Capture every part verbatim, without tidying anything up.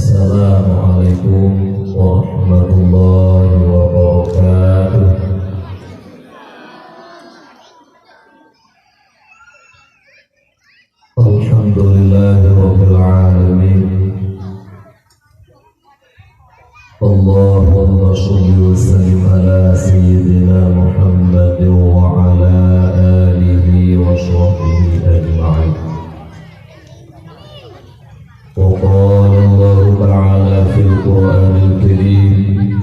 Assalamualaikum warahmatullahi wabarakatuh. Alhamdulillahirabbil alamin. Allahumma shalli wa sallim ala sayyidina Muhammad wa ala alihi wa sahbihi ajma'in. Wa qala Allahu ta'ala fil Qur'anil Karim,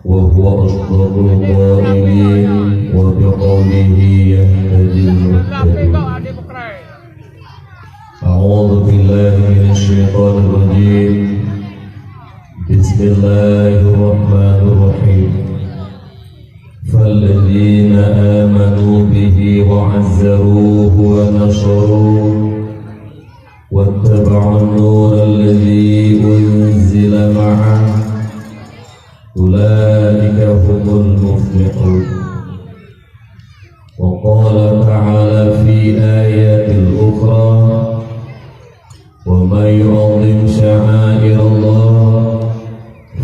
wa huwa asdaqul qailin, wa biqaulihi yahtadil muhtadun. A'udzu billahi minasy syaithanir rajim. Bismillahirrahmanirrahim. Falladzina amanu bihi wa 'azzaruhu wa nasaruhu wattaba'un nural ladzi unzila ma'ah, ulaika humul muflihun. Wa qala ta'ala fi ayatil ukhra, wa man yu'azzim sya'airallah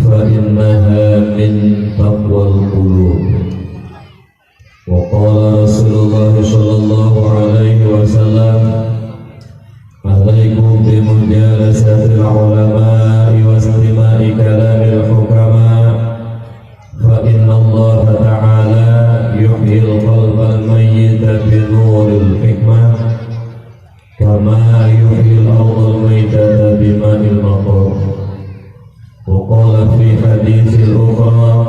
fa innaha min taqwal qulub. Wa qala Rasulullah sallallahu alaihi wasallam, alaikum bi mujalasatil ulama'i wastima'i kalamil hukama, fa innallaha ta'ala yuhyil qalbal mayyita bi nuril hikmah, kama yuhyil ardal maitata bima'il matar. Wa qala fi haditsil ukhra,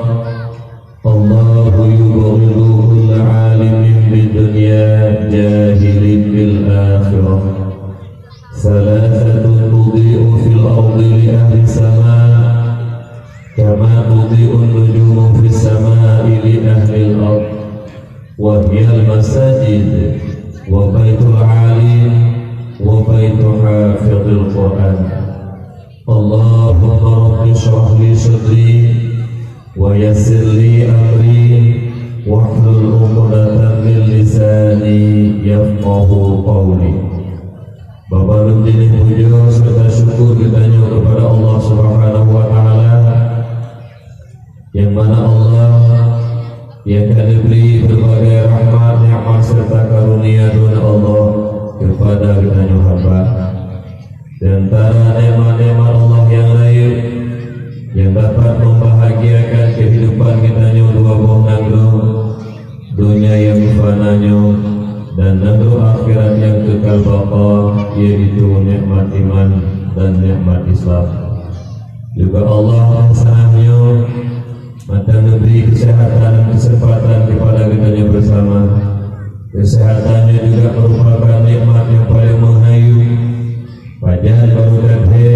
Allahu yubghidu kulla alimin bid dunya jahilin bil akhirah. Thalathatun tudhi'u fil ardi li ahli sama, kama tudhi'un nujumu fis sama'i li ahlil ard. Wa hiyal masajid, wa baitul alim, wa baitu hafidhil Qur'an. Allahumma rabbi shrah li sadri, wa yassir li amri, wahlul 'uqdatam min lisani yafqahu qawli. Bak bandum jeunèh pujoe serta syukur geutanyoe keupada Allah Subhanahu wa Ta'ala, nyang mana Allah nyang ka neubri beurbagai rahmat, nikmat serta karunia droeneuh Allah keupada geutanyoe hamba. Di antara nikmat-nikmat Allah nyang rayeuk nyang dapat membahagiakan kehidupan geutanyoe dua boh nanggroe, donya nyang fana nyoe dan nanggroe akhirat nyang kekal baqa, yaitu nikmat iman dan nikmat Islam. Juga Allah nyang sanang nyoe mantong neubri keuseuhatan dan keuseumpatan keupada geutanyoe beusama. Keuseuhatan nyoe juga meurupakan nikmat nyang paleng meuhai. Pajan barô that lé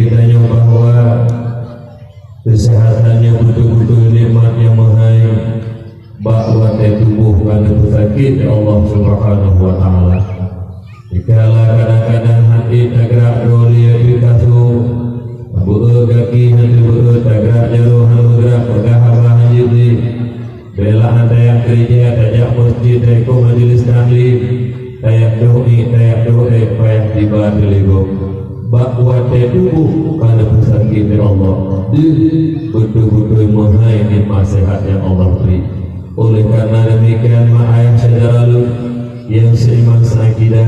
geutanyoe bahwa keuseuhatan nyoe beutôi-beutôi nikmat nyang meuhai bak watèe tuboh ka neupeusakét lé Allah Subhanahu wa Ta'ala. Dikala kadang-kadang hana tagrak droe lé di kasô, beu gaki hana beu tagrak jaroe hana meugerak, peugah haba hana jeuet lé. Beulah hana tajak keureuja, tajak meuseujid, taikôt majelis taklim, tajak doa, tajak doa, payah tiba teuligong. Bak watèe tuboh ka neupeusakét lé Allah, deuh beutôi-beutôi meuhai nikmat seuhat nyang Allah bri. Oleh karena demikian, mak ayah syedara lôn nyang seiman seuakidah,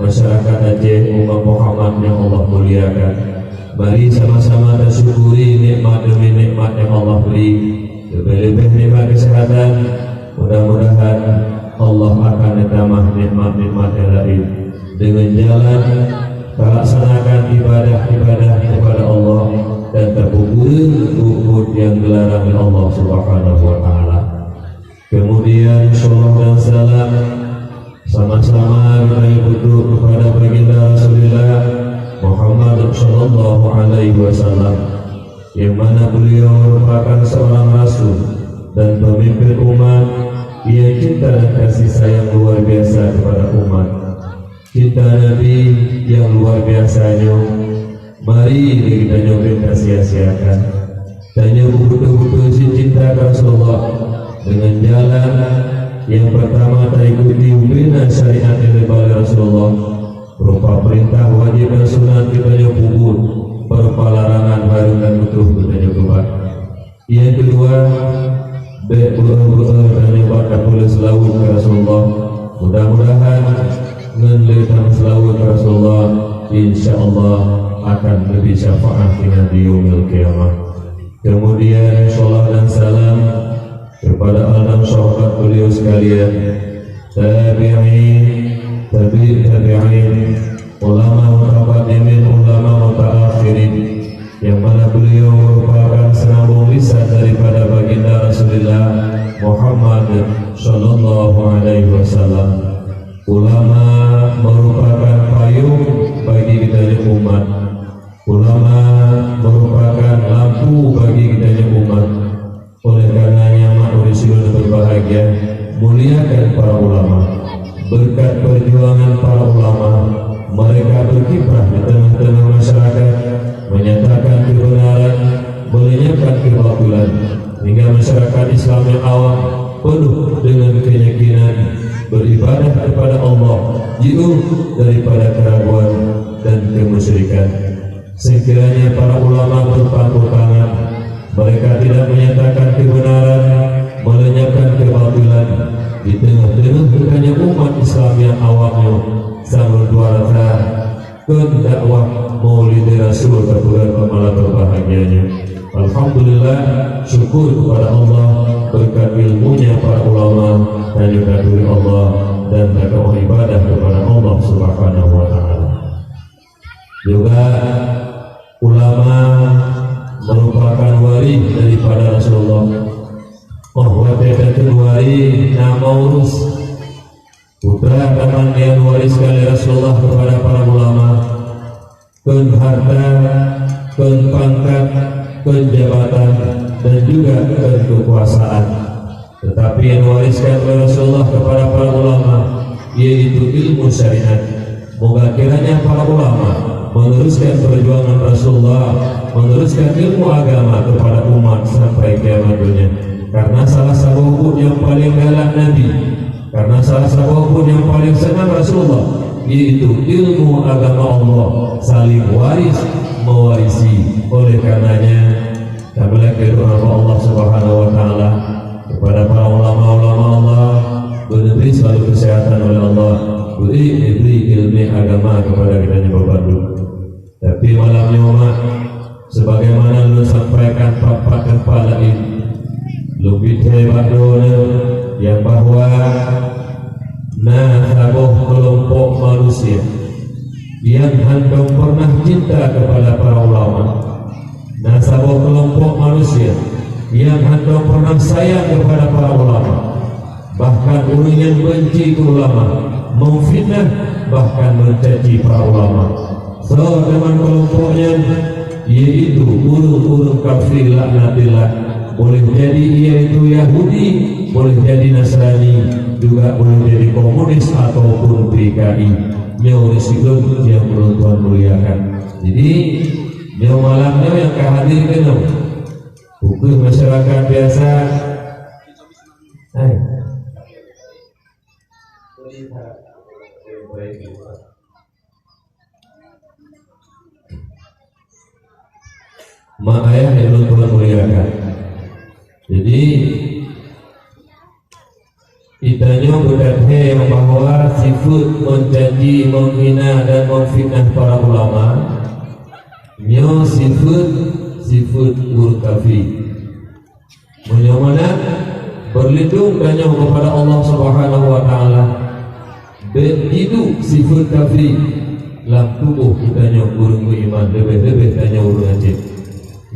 masyarakat Aceh, umat Muhammad nyang Allah muliakan, mari sama-sama tasyukuri nikmat demi nikmat nyang Allah bri. Leubeh-leubeh nikmat keuseuhatan, mudah-mudahan Allah akan neutamah nikmat-nikmat nyang laén deungon jalan talaksanakan ibadah-ibadah keupada Allah dan tapeubuet buet-buet nyang geularang lé Allah Subhanahu wa Ta'ala. Kemudian, salawat dan salam sama-sama geutanyoe peuduek keupada Baginda Rasulullah Muhammad sallallahu alaihi wasallam, nyang mana beliau merupakan seorang rasul dan pemimpin umat yang cinta dan kasih sayang luar biasa kepada umat. Cinta Nabi nyang luar biasa nyoe, mari geutanyoe beu tasia-siakan. Tanyoe beutôi-beutôi cit cinta keu Rasulullah deungon jalan nyang peurtama taikuti ubena syariat nyang geuba lé Rasulullah, rupa peurintah wajéb dan sunat geutanyoe peubuet. Nyang keudua, bèk beu-eu-beu-eu tanyoe bak tapeuseulaweuet keu Rasulullah. Mudah-mudahan ngon lé tameuseulaweuet keu Rasulullah, insya Allah akan leubeh syafaat keu di yaumil qiyamah. Kemudian, salawat dan salam kepada al dan sahabat beliau sekalian, tabi'in, tabi' tabi'in, ulama mutaqaddimin, ulama mutaakhirin, yang mana beliau merupakan senambung lisan daripada baginda Rasulullah Muhammad sallallahu alaihi wasallam. Ulama merupakan payung bagi kita umat. Ulama merupakan lampu bagi kita umat. Oleh karenanya, mak ureueng sidroe berbahagia, muliakan para ulama. Berkat perjuangan para ulama, mereka berkiprah di tengah-tengah masyarakat, menyatakan kebenaran, melenyapkan kebatilan, hingga masyarakat Islam yang awam penuh dengan keyakinan, beribadah kepada Allah, jauh daripada keraguan dan kemusyrikan. Sekiranya para ulama berpangku tangan, mereka tidak menyatakan kebenaran, melenyapkan kebatilan, di tengah-tengah bukannya umat Islam yang awam nyoe, sang luar biasa, keu dakwah Maulid Rasul kepada pemala berbahagianya. Alhamdulillah, syukur kepada Allah, berkat ilmunya para ulama, tanyoe taturi Allah dan takoh ibadah kepada Allah Subhanahu wa Ta'ala. Juga ulama merupakan waris daripada Rasulullah. Oh, watèe teuka waris na meuurus. Putra taman nyang wariskan lé Rasulullah kepada para ulama, kon harta, kon pangkat, kon jabatan, dan juga kon kekuasaan. Tetapi yang diwariskan oleh Rasulullah kepada para ulama, yaitu ilmu syariat. Moga kiranya para ulama meneruskan perjuangan Rasulullah, meneruskan ilmu agama kepada umat sampai kiamat dunia. Karena salah saboh buet nyang paleng galak Nabi, karena salah saboh buet nyang paleng seunang Rasulullah, yaitu ilmu agama Allah, saling waris mewarisi. Oleh karenanya, Tameulakèe doa bak Allah Subhanahu wa Ta'ala kepada para ulama-ulama Allah, beuneubri selalu kesehatan oleh Allah, beuneubri ilmu agama kepada kita nyoe bandum. Tapi malam nyoe, mak, sebagaimana lôn sampaikan pat-pat teumpat laén, lôn pike bak droeneuh nyang bahwa na saboh keulompok manusia nyang hántom pernah cinta kepada para ulama. Na saboh keulompok manusia nyang hántom pernah sayang kepada para ulama. Bahkan ureueng nyang benci keu ulama, meufitnah, bahkan meucaci para ulama. Soe teuma keulompok nyan? Yaitu ureueng-ureueng kafé laknatillah. Boleh jadi yaitu Yahudi, boleh jadi Nasrani, juga boleh jadi komunis ataupun P K I. Nyoe risiko nyang ulôn tuan muliakan. Jadi, nyoe malam nyoe nyang ka hadir keunoe, bukon masyarakat biasa. Hai. Mak ayah nyang ulôn tuan muliakan. Jadi, geutanyoe beuteupeue bahwa sifeuet meucaci, meuhina dan meufitnah para ulama, nyoe sifeuet, sifeuet ureueng kafé. Meunyoe meunan, beulindong tanyoe keupada Allah Subhanahu wa Ta'ala. Bèk jiduek sifeuet kafé lam tuboh geutanyoe ureueng meuiman, leubeh-leubeh tanyoe ureueng Aceh.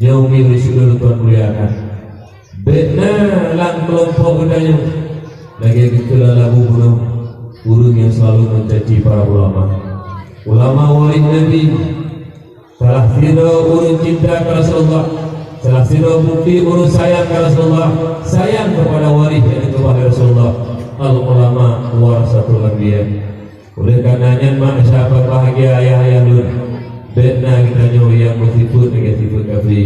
Nyoe mi risiko tuan muliakan. Bèk na lam keulompok geutanyoe lagèe geukeulala bunoe ureueng nyang selalu meucaci para ulama. Ulama waréh Nabi. Salah sidroe ureueng cinta keu Rasulullah, salah sidroe bukti ureueng sayang keu Rasulullah, sayang keupada waréh nyang geukeubah lé Rasulullah, al-ulama warasatul anbiya. Oleh karena nyan, mak syabab bahagia ayah-ayah lôn, bèk na geutanyoe nyang meusifeuet lagèe sifeuet kafé.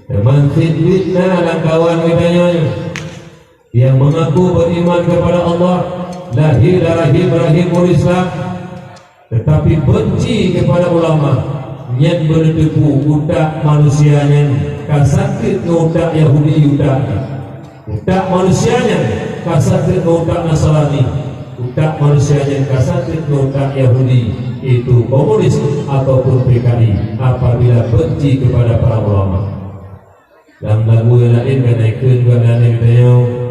Teuma sifeuet na lam kawan geutanyoe nyoe. Yang mengaku beriman kepada Allah, lahir dari rahim-rahim ureueng Islam, tetapi benci kepada ulama, nyan beuneuteupeu utak manusia nyan ka sakét ngon utak Yahudi utak nyan. Utak manusia nyan ka sakét ngon utak Nasrani. Utak manusia nyan ka sakét ngon utak Yahudi, itu komunis ataupun P K I, apabila benci kepada para ulama. Lam lagu nyang laén ka na ikheun keu aneuk geutanyoe.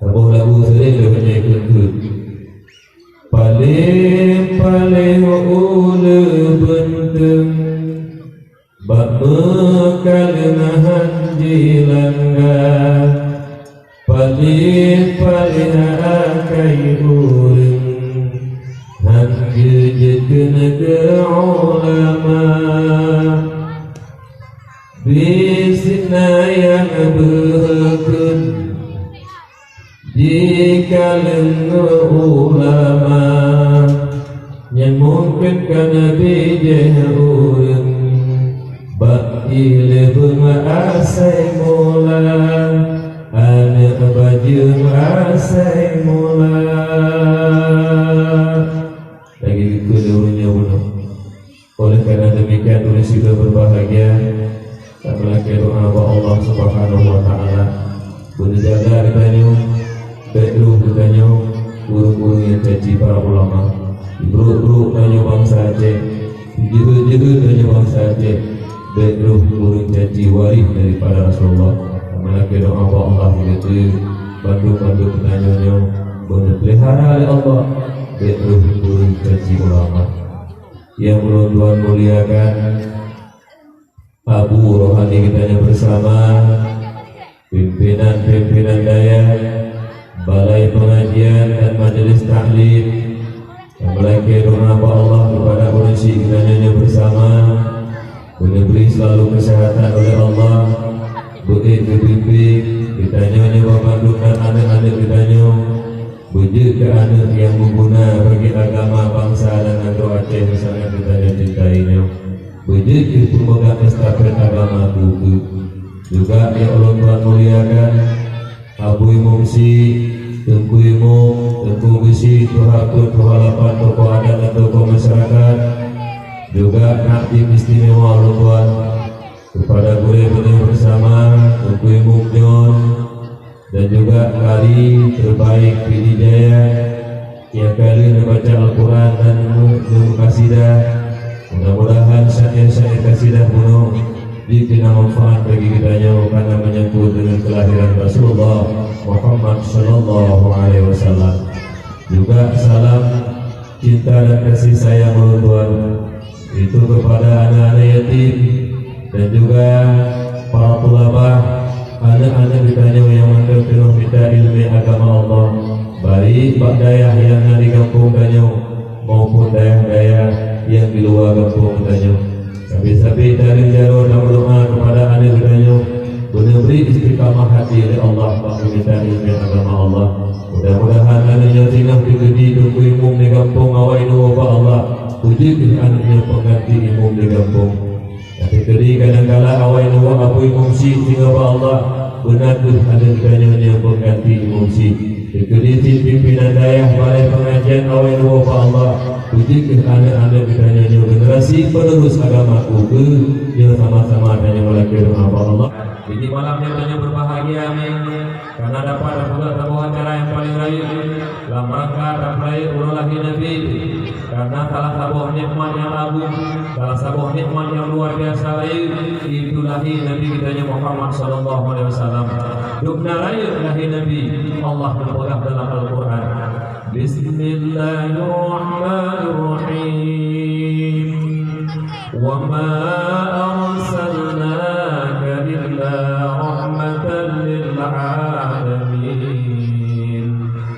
Saboh lagu sering lé banyak ikheun-kheun. Paléh-paléh ulèe beunteueng, bak meukaleueng han jilangga. Paléh-paléh akai ureueng, han geujeuet keuneuk ulama. Biet na nyang beukeuen jikalon ulama, nyang mungken ka na bijéh ureueng bak ilée beungoh asai mula, aneuk bajeueng asai mula. Lagèe geukheun lé ureueng nyoe bunoe. Oleh karena demikian, ulôn sidroe berbahagia, tameulakèe doa bak Allah Subhanahu wa Taala, beuneujaga geutanyoe, bèk rôh geutanyoe ureueng-ureueng nyang caci para ulama. Brôk-brôk tanyoe bansa Aceh, jeuhet-jeuhet tanyoe bansa Aceh, bèk rôh ureueng caci waréh daripada Rasulullah. Tameulakèe doa bak Allah, begitu bandum-bandum geutanyoe nyoe beuneupeulihara lé Allah, bèk rôh ureueng caci ulama. Nyang ulôn tuan muliakan, Abu Rohani geutanyoe bersama, pimpinan-pimpinan dayah, balai pengajian dan majelis taklim, tameulakèe doa bak Allah kepada ureueng syik geutanyoe nyoe bersama, beuneubri selalu kesehatan oleh Allah, beuék geupimpin geutanyoe nyoe bandum dan aneuk-aneuk geutanyoe, beujeuet keu aneuk nyang meuguna bagi agama, bansa dan nanggroe Aceh nyang sangat geutanyoe cintai nyoe. Beujeuet keu peumeugah estafet agama keu-keu. Juga nyang ulôn tuan muliakan, Abu Imum Syik, Teungku Imum, Teungku Geuchik, Tuha Peuet, Tuha Lapan, tokoh adat dan tokoh masyarakat. Juga na tim istimewa ulôn tuan, kepada gurèe beutôi bersama, Teungku Imum John, dan juga kali terbaik Pidie Jaya nyang ka lheueh neubaca Al-Quran dan neumeuqasidah. Mudah-mudahan syair-syair qasidah bunoe jeuet keu na manfaat bagi geutanyoe, karena menyangkut dengan kelahiran Rasulullah Muhammad sallallahu alaihi wasallam. Juga salam cinta dan kasih sayang ulôn tuan itu kepada aneuk-aneuk yatim dan juga para tulabah, aneuk-aneuk geutanyoe nyang mandum peunoh mita ileumèe agama Allah, baik bak dayah nyang na di gampông tanyoe maupun dayah-dayah nyang di luwa gampông tanyoe. Sabe-sabe tareun jaroe dan meudoa kepada aneuk geutanyoe, beuneubri istiqamah hati lé Allah bak meumita ileumèe agama Allah. Mudah-mudahan aneuk nyoe singoh dikeudi Teungku Imum di gampông awai nyoe bak Allah, beujeuet keu aneuk nyoe pengganti imum di gampông. Tapi keudi kadang-kala awai nyoe Abu Imum Syik singoh bak Allah, beuna keuh aneuk geutanyoe nyoe pengganti Imum Syik. Dikeudi cit pimpinan dayah balai pengajian awai nyoe bak Allah, beujeuet keuh aneuk-aneuk geutanyoe nyoe generasi penerus agama keu-keu, nyoe sama-sama tanyoe meulakèe doa bak Allah. Jadi malam nyoe tanyoe berbahagia, amin. Karena dapat tapeugah saboh acara nyang paleng rayeuk lam rangka tapeurayeuk uroe lahé Nabi. Karena salah saboh nikmat nyang agong, salah saboh nikmat nyang luar biasa rayeuk, itu lahé Nabi geutanyoe Muhammad sallallahu alaihi wasallam. Dubna rayeuk lahé Nabi, Allah geupeugah dalam Al-Quran, "Bismillahirrahmanirrahim. Wa ma arsalnaka illa rahmatan lil alamin."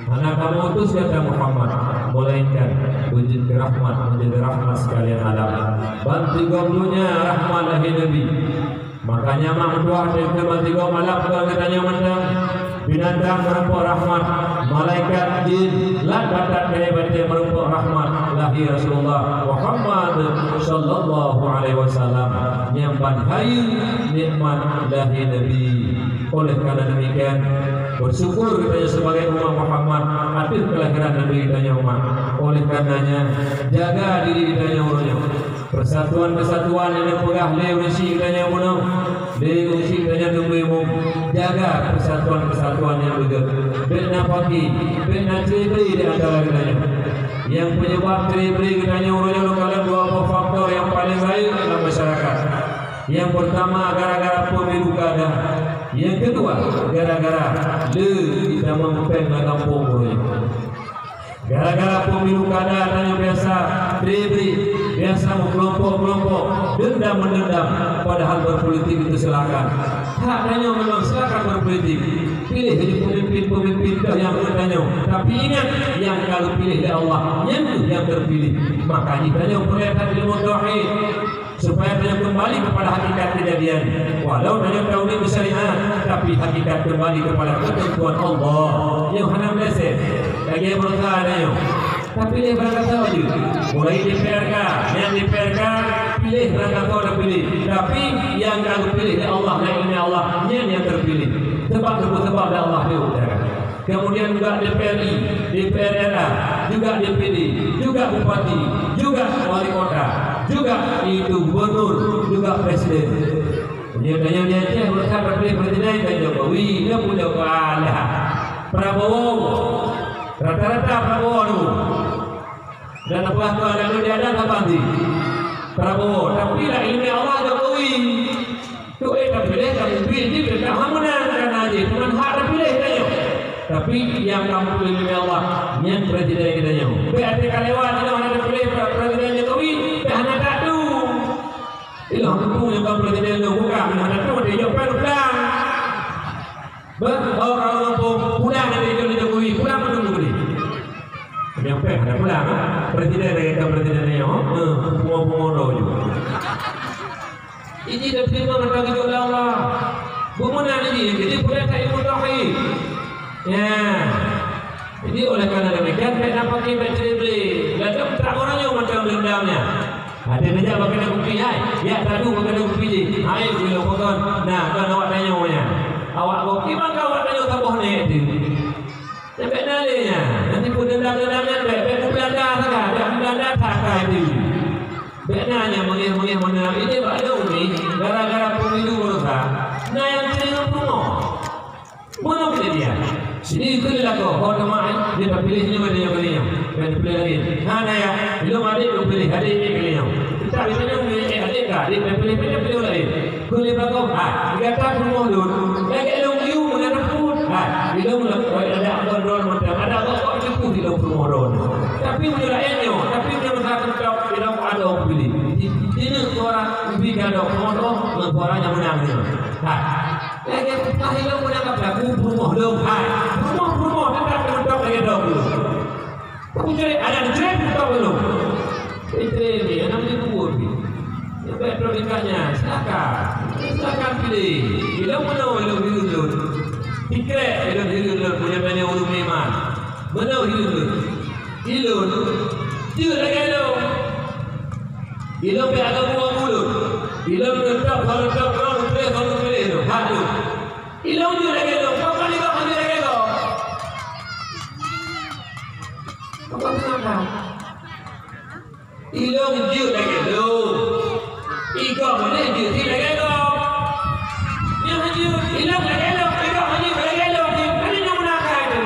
Hana kamoe utus gata Muhammad, melainkan beujeuet keu rahmat, menjadi rahmat sekalian alam. Bansigom donya rahmat lahé Nabi. Makanya mak meutuah teuka bansigom alam keu geutanyoe mantong. Binatang meurumpok rahmat, malaikat, jin, lat batat kayée batée meurumpok rahmat lahé Rasulullah Muhammad sallallahu alaihi wasallam. Nyang ban hayeue nikmat lahé Nabi. Oleh karena demikian, bersyukur geutanyoe sebagai umat Muhammad ateueh kelahiran Nabi geutanyoe umat. Oleh karenanya, jaga diri geutanyoe uroe nyoe. Persatuan-persatuan nyang neupeugah lé ureueng syik geutanyoe bunoe, Di usi tanyoe teuntèe jaga persatuan-persatuan nyang beugèt. Bèk na paki, bèk na ceuri-beuri di antara geutanyoe. Nyang peunyeubab ceuri-beuri geutanyoe uroe nyoe lôn kalon dua boh faktor nyang paleng rayeuk lam masyarakat. Nyang peurtama gara-gara pemilu kada. Nyang keudua gara-gara le tamong péng lam gampông uroe nyoe. Gara-gara pemilu kada tanyoe biasa ceuri-beuri, biasa meukelompok-kelompok, dendam-mendendam, padahal berpolitik itu silakan. Hak tanyoe memang silakan berpolitik. Pilih saja pemimpin-pemimpin keu nyang rot tanyoe. Tapi ingat, nyang ka geupiléh lé Allah, nyan kheueh nyang terpilih. Maka jih tanyoe peureulèe that ilmu tauhid. Supaya tanyoe keumbali keupada hakikat keujadian. Walau tanyoe taudép syariat, tapi hakikat keumbali keupada keuteuntuan Allah. Nyoe hana meuleset. Lagèe beurusaha tanyoe. Tapi lé barangkasoe jeuet. Mulai DPRK, nyang DPRK piléh barangkasoe tapiléh. Tapi nyang ka geupiléh lé Allah, lé ileumèe Allah, nyan nyang terpilih. Sebab, sebab lé Allah jeuet. Kemudian juga DPRI, DPRRA, juga DPD, juga bupati, juga wali kota, juga itu gubernur, juga presiden. Nyoe tanyoe di Aceh, meukat presiden kan Jokowi, kan pun Jokowi. Prabowo. Rata-rata Prabowo tu. Dan apa tu ada tu dia ada apa nanti? Prabowo. Tapi lah ini Allah Jokowi. Tu, eh, tapiléh, tapiléh, jih teuka hana meunang, karena jih teuma hak tapiléh tanyoe. Tapi nyang ka meupiléh lé Allah, nyan presiden geutanyoe. Bèk até ka lewat, nyoe hana tapiléh pre-, presiden Jokowi, bèk hana tatu. Ilah mumpung nyang ka presiden nyoe buka, hana tatu, dia jawab kan pulang. Beuh, oh, kalau mumpung pulang nanti dia Jokowi, pulang menunggu ni. Nyampe hana pulang, ha? Presiden lagi ka presiden nyoe, ha? Eh, pungo-pungo do ju. Ini dah terima mata hidup Allah. Bumuna ini, jadi boleh tak ilmu tauhid? Ya. Jadi oleh karena demikian, bèk na paki, bèk ceuri-beuri. Ladôm tak orang yang macam dendamnya. Ada banyak bagi nak kupi, hai. Ya, tadu bagi nak kupi je. Hai, bila pokon. Nah, kan awak tanya ya. Awak kopi maka awak tanya saboh ni tu. Bèk na lé nyan. Nanti pun dendam-dendam nyan bèk, bèk Belanda sagai, bèk Belanda sagai tu. Bèk na nyan meungéh-meungéh meunan. Ini bak lôn ni, gara-gara pemilu baroesa, na nyang teurimong peurumoh. Mana kejadian? Sini ke lelaki, oh, teman, dia tak pilih ni, dia tak pilih ni. Dia tak pilih lagi. Hana ya, ilong adik tu pilih, adik ni pilih. Kita bisa ni pilih, eh, adik kah? Adik tak pilih, dia pilih lagi. Keu lé bagom, ha, gata peurumoh lôn, lagèe lôn geuyue meunan pun. Ha, ilong lôn, wai adak abon droe mantong, adak rokok jipeuh ilong peurumoh droe. Tapi meunyoe laén nyoe, tapi meunyoe masa teuntèe, ilong adoe piléh. Di, di nyoe suara ubi gadôh peurumoh droe, ngon suara nyang meunang nyoe. Ha. Lagèe peugah ilong meunan ka peurumoh lôn, ha. Peurumoh, peurumoh, teuntèe mantong lagèe droe. Tapi jadi ada cerita belum? Itu ni, anak ni kubur ni. Sampai perlu ditanya, silakan. Silakan pilih. Ilong mana ilong hireuen lôn? Tikrek ilong hireuen lôn, punya tanya ureueng memang. Mana hireuen lôn? Ilong. Dia lagi ilong. Ilong pihak agama ulun. Ilong tetap, kalau tetap, kalau tulis, kalau tulis tu. Hak tu. Ilong jeuet lagèe lôn, pakon ilong hana lagèe lôn? Pakon kenapa? Ilong jeuet lagèe lôn. Igoe boleh jeuet lagèe lôn. Nyoe hana jeuet, ilong lagèe lôn, igoe hana jeuet lagèe lôn. Hana nyang meunang keu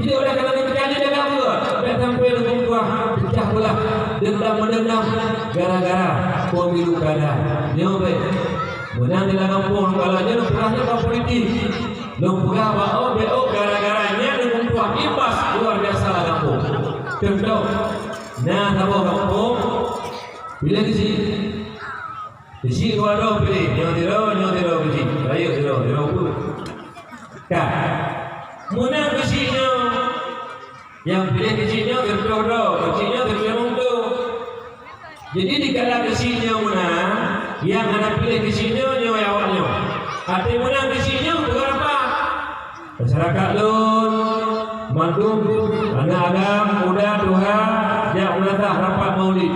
Jadi oleh karena itu, jangan jaga buat. Bèk sampai leumbung tuah pecah belah, dendam-mendendam gara-gara pemilu kada. Nyoe bèk. Meunang di lam gampông, kalau nyoe lôn peugah nyoe bak politik. Lôn peugah bak O B O gara-gara nyan leumbung tuah imbas luar biasa lam gampông. Contoh, na saboh gampông, bila di sini, Keuchik dua droe piléh, nyoe sidroe, nyoe sidroe keuchik. Rayeuk sidroe, sidroe pun. Ka. Meunan keuchik nyoe. Nyang piléh keuchik nyoe teuntèe droe, keuchik nyoe teuntèe meuntô. Jadi dikala keuchik nyoe meunan, nyang hana piléh keuchik nyoe, nyoe awak nyoe. Até meunan keuchik nyoe, peugah apa? Masyarakat lôn, mandum, aneuk agam, muda, tuha, jak meunasah rapat maulid.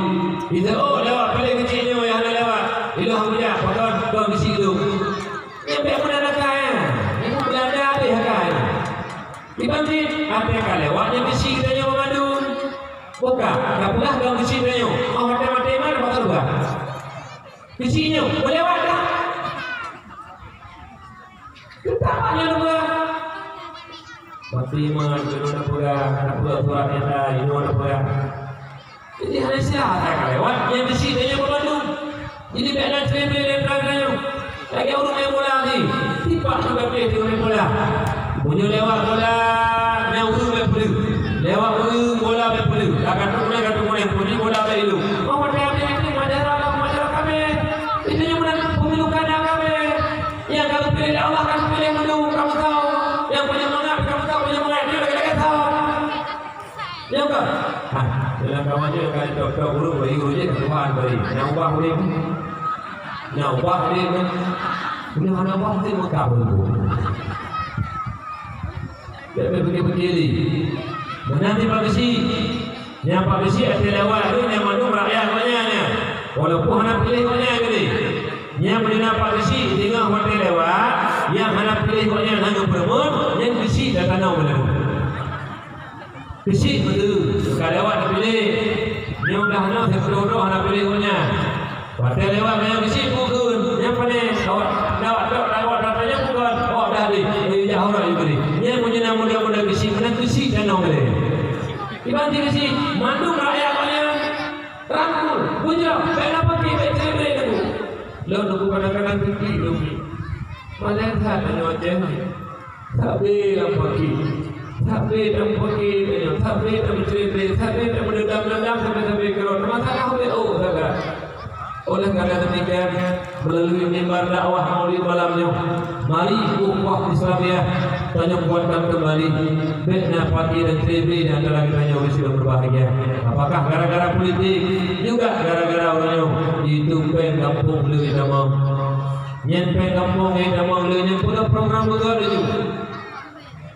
Jiteuôt lé awak piléh keuchik nyoe nyang hana lewat. Ilôn hana jak, pakon, kon keuchik lôn. Nyan bèk meunan akai, nyan Beulanda habéh akai. Dibanding, até ka lewat nyan keuchik geutanyoe banmandum. Buka, ka peugah kon keuchik geutanyoe. Oh, maté-maté mana bak surga? Keuchik nyoe, meulewat dah. Terima, inoe na peugah, na peugah surat nyata, inoe na peugah. Jadi hana siat ka lewat, nyang geuchik dan nyang bandum. Jadi bèk na cre-bre di antara geutanyoe. Lagèe ureueng main bola tadi, tipak juga pih di main bola. Meunyoe lewat bola, nyan ureueng bèk peuleueh. Lewat ureueng, bola bèk peuleueh. Ka tuléh, ka tuléh, peunoh bola bèk ilong. Oh, watèe habéh, itu masyarakat, masyarakat kabeh. Itu nyang meunan pemilu kada kabeh. Nyang ka geupiléh lé Allah ka geupiléh mandum, ka meusawa. Nyang pajoh mangat ka meusawa, pajoh mangat nyoe lagèe-lagèe sawa. Nyoe ka. Ha, dalam kawan nyoe ka ditok-tok ureueng bayi ureueng jih ka Tuhan bari. Nyang ubah udép. Nyang ubah udép. Nyoe hana ubah udép meukat ureueng. Bèk, bèk pikir-pikir lé. Meunan di Pak Geuchik. Nyang Pak Geuchik até lewat tu nyang mandum rakyat gobnyan nyan. Walaupun hana piléh gobnyan keudéh. Nyang meunyoe na Pak Geuchik singoh watèe lewat, nyang hana piléh gobnyan hana geupeureumeun, nyan Geuchik ka tanoh meulalu. Geuchik beutôi, ka lewat tapiléh. Nyoe dah nyoe sikureueng droe hana piléh gobnyan. Watèe lewat nyan Geuchik bukon, nyang paléh, awak, awak tok, awak tok nyan bukon, awak dah habéh, eh, jak horot jih keudéh. Nyan meunyoe na muda-muda Geuchik, meunan Geuchik tanoh keudéh. Iban di Geuchik, mandum rakyat gobnyan rangkul, beujroh, bèk na paki, bèk cre-bre Teungku. Lôn Teungku kadang-kadang piki lôn. Malèe that tanyoe Aceh nyoe. Sabé lam paki, sabé lam paki tanyoe, sabé lam cre-bre, sabé lam dendam-dendam, sabé-sabé keurot. Masalah W O sagai. Oleh karena demikian, melalui mimbar dakwah Maulid malam nyoe, mari ukhuwah Islamiah tanyoe kuatkan kembali. Bèk na paki dan cre-bre di antara geutanyoe, Geuchik nyang berbahagia. Apakah gara-gara politik? Juga gara-gara ureueng nyoe. Itu péng gampông le tamong. Nyan péng gampông le tamong le nyan peugah program beugöt laju.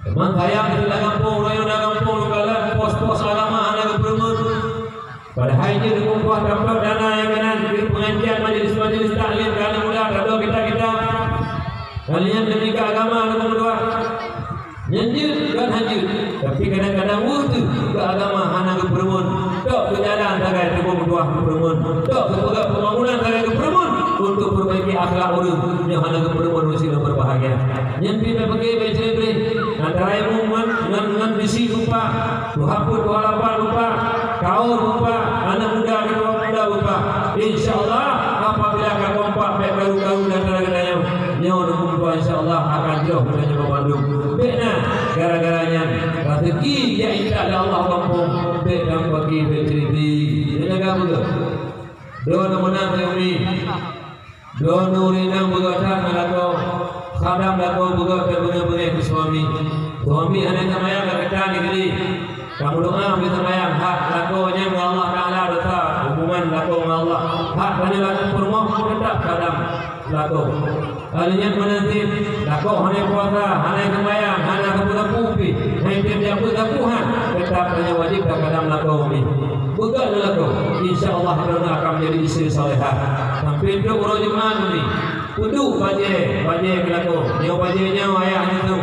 Teuma sayang, di gampông, ureueng nyang di gampông, lukalon pos-pos agama hana geupeureumeun. Padahai jeuet geupeugah tampat dana nyang keunan keu pengajian, majelis-majelis taklim keu aneuk muda, tadoe kitab-kitab. Kalian demi keu agama, aneuk muda. Nyan jeuet, bukan hana jeuet. Tapi kadang-kadang weueh teuh keu agama hana geupeureumeun. Tok keu jalan sagai teupeu meutuah geupeureumeun. Tok keu peugah pembangunan sagai geupeureumeun. Untuk perbaiki akhlak ureueng nyang hana geupeureumeun, Geuchik nyang berbahagia. Nyan pih bèk peuke, bèk cre-bre. Antara imeum ngon, ngon, ngon bisi rupa, tuha peuet, tuha lapan rupa, kaum rupa, aneuk muda, ketua muda rupa. Insya Allah, apabila ka kompak bèk karu-karu di antara geutanyoe, nyoe neumeutuah insya Allah akan jroh geutanyoe bandum. Bèk na gara-gara nyan raseuki jak intat lé Allah gampông, bèk na paki, bèk cre-bre. Nyan ka beugöt. Droeneuh meunan, Umi. Droeneuh ureueng inong beugöt that ngon lakoe. Khadam lakoe beugöt that beungéh-beungéh keu suami. Suami hana seumayang ka gata nibak. Kamu doa beu seumayang, hak lakoe nyan ngon Allah Taala dosa, hubungan lakoe ngon Allah. Hak tanyoe lakoe peurumoh, teutap khadam lakoe. Kali nyan meunan cit, lakoe hana puasa, hana seumayang, hana sapeue-sapeue pih, hana tem jak peue sapeue han, teutap tanyoe wajéb takhadam lakoe pih. Beugöt lé lakoe, insya Allah droeneuh akan menjadi istri salehah. Sampoe trok uroe Jumat ni, peuduek bajèe, bajèe keu lakoe. Nyoe bajèe nyoe ayah nyoe tu.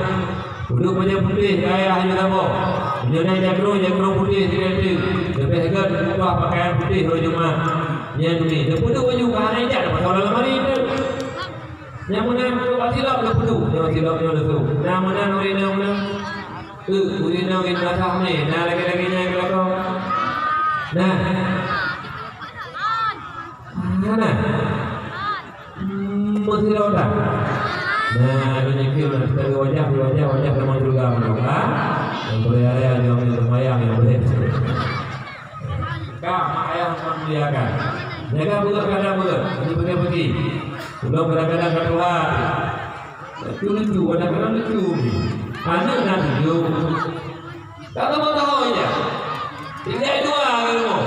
Peuduek bajèe putéh keu ayah nyoe saboh. Nyoe na jakrong, jakrong putéh sigoe teuk. Leubeh göt meutuah pakaian putéh uroe Jumat. Nyan ni, neupeuduek baju ka hana jak, dapat salah lamari tu. Nyang meunan tu ka silop lôn peuduek, nyang silop nyoe lôn su. Nah, meunan ureueng inong meunan. Eh, ureueng inong inong sah mé, nah lagèe-lagèe nyan keu lakoe. Nah. Nah, nah. Hmm, meusilop dah. Nah, lôn yakin lah, kita wajah, wajah, wajah sama juga meunan, ha? Nyang boleh raya, nyang boleh sembahyang, nyang boleh. Ka, mak ayah meumuliakan. Jaga beugöt, kadang beugöt. Jadi peugi-peugi. Ulôn kadang-kadang ka tuha. Lucu-lucu, kadang-kadang lucu. Aneuk na tujoh. Ka kamoe tahu aja. Tinggai dua di rumoh.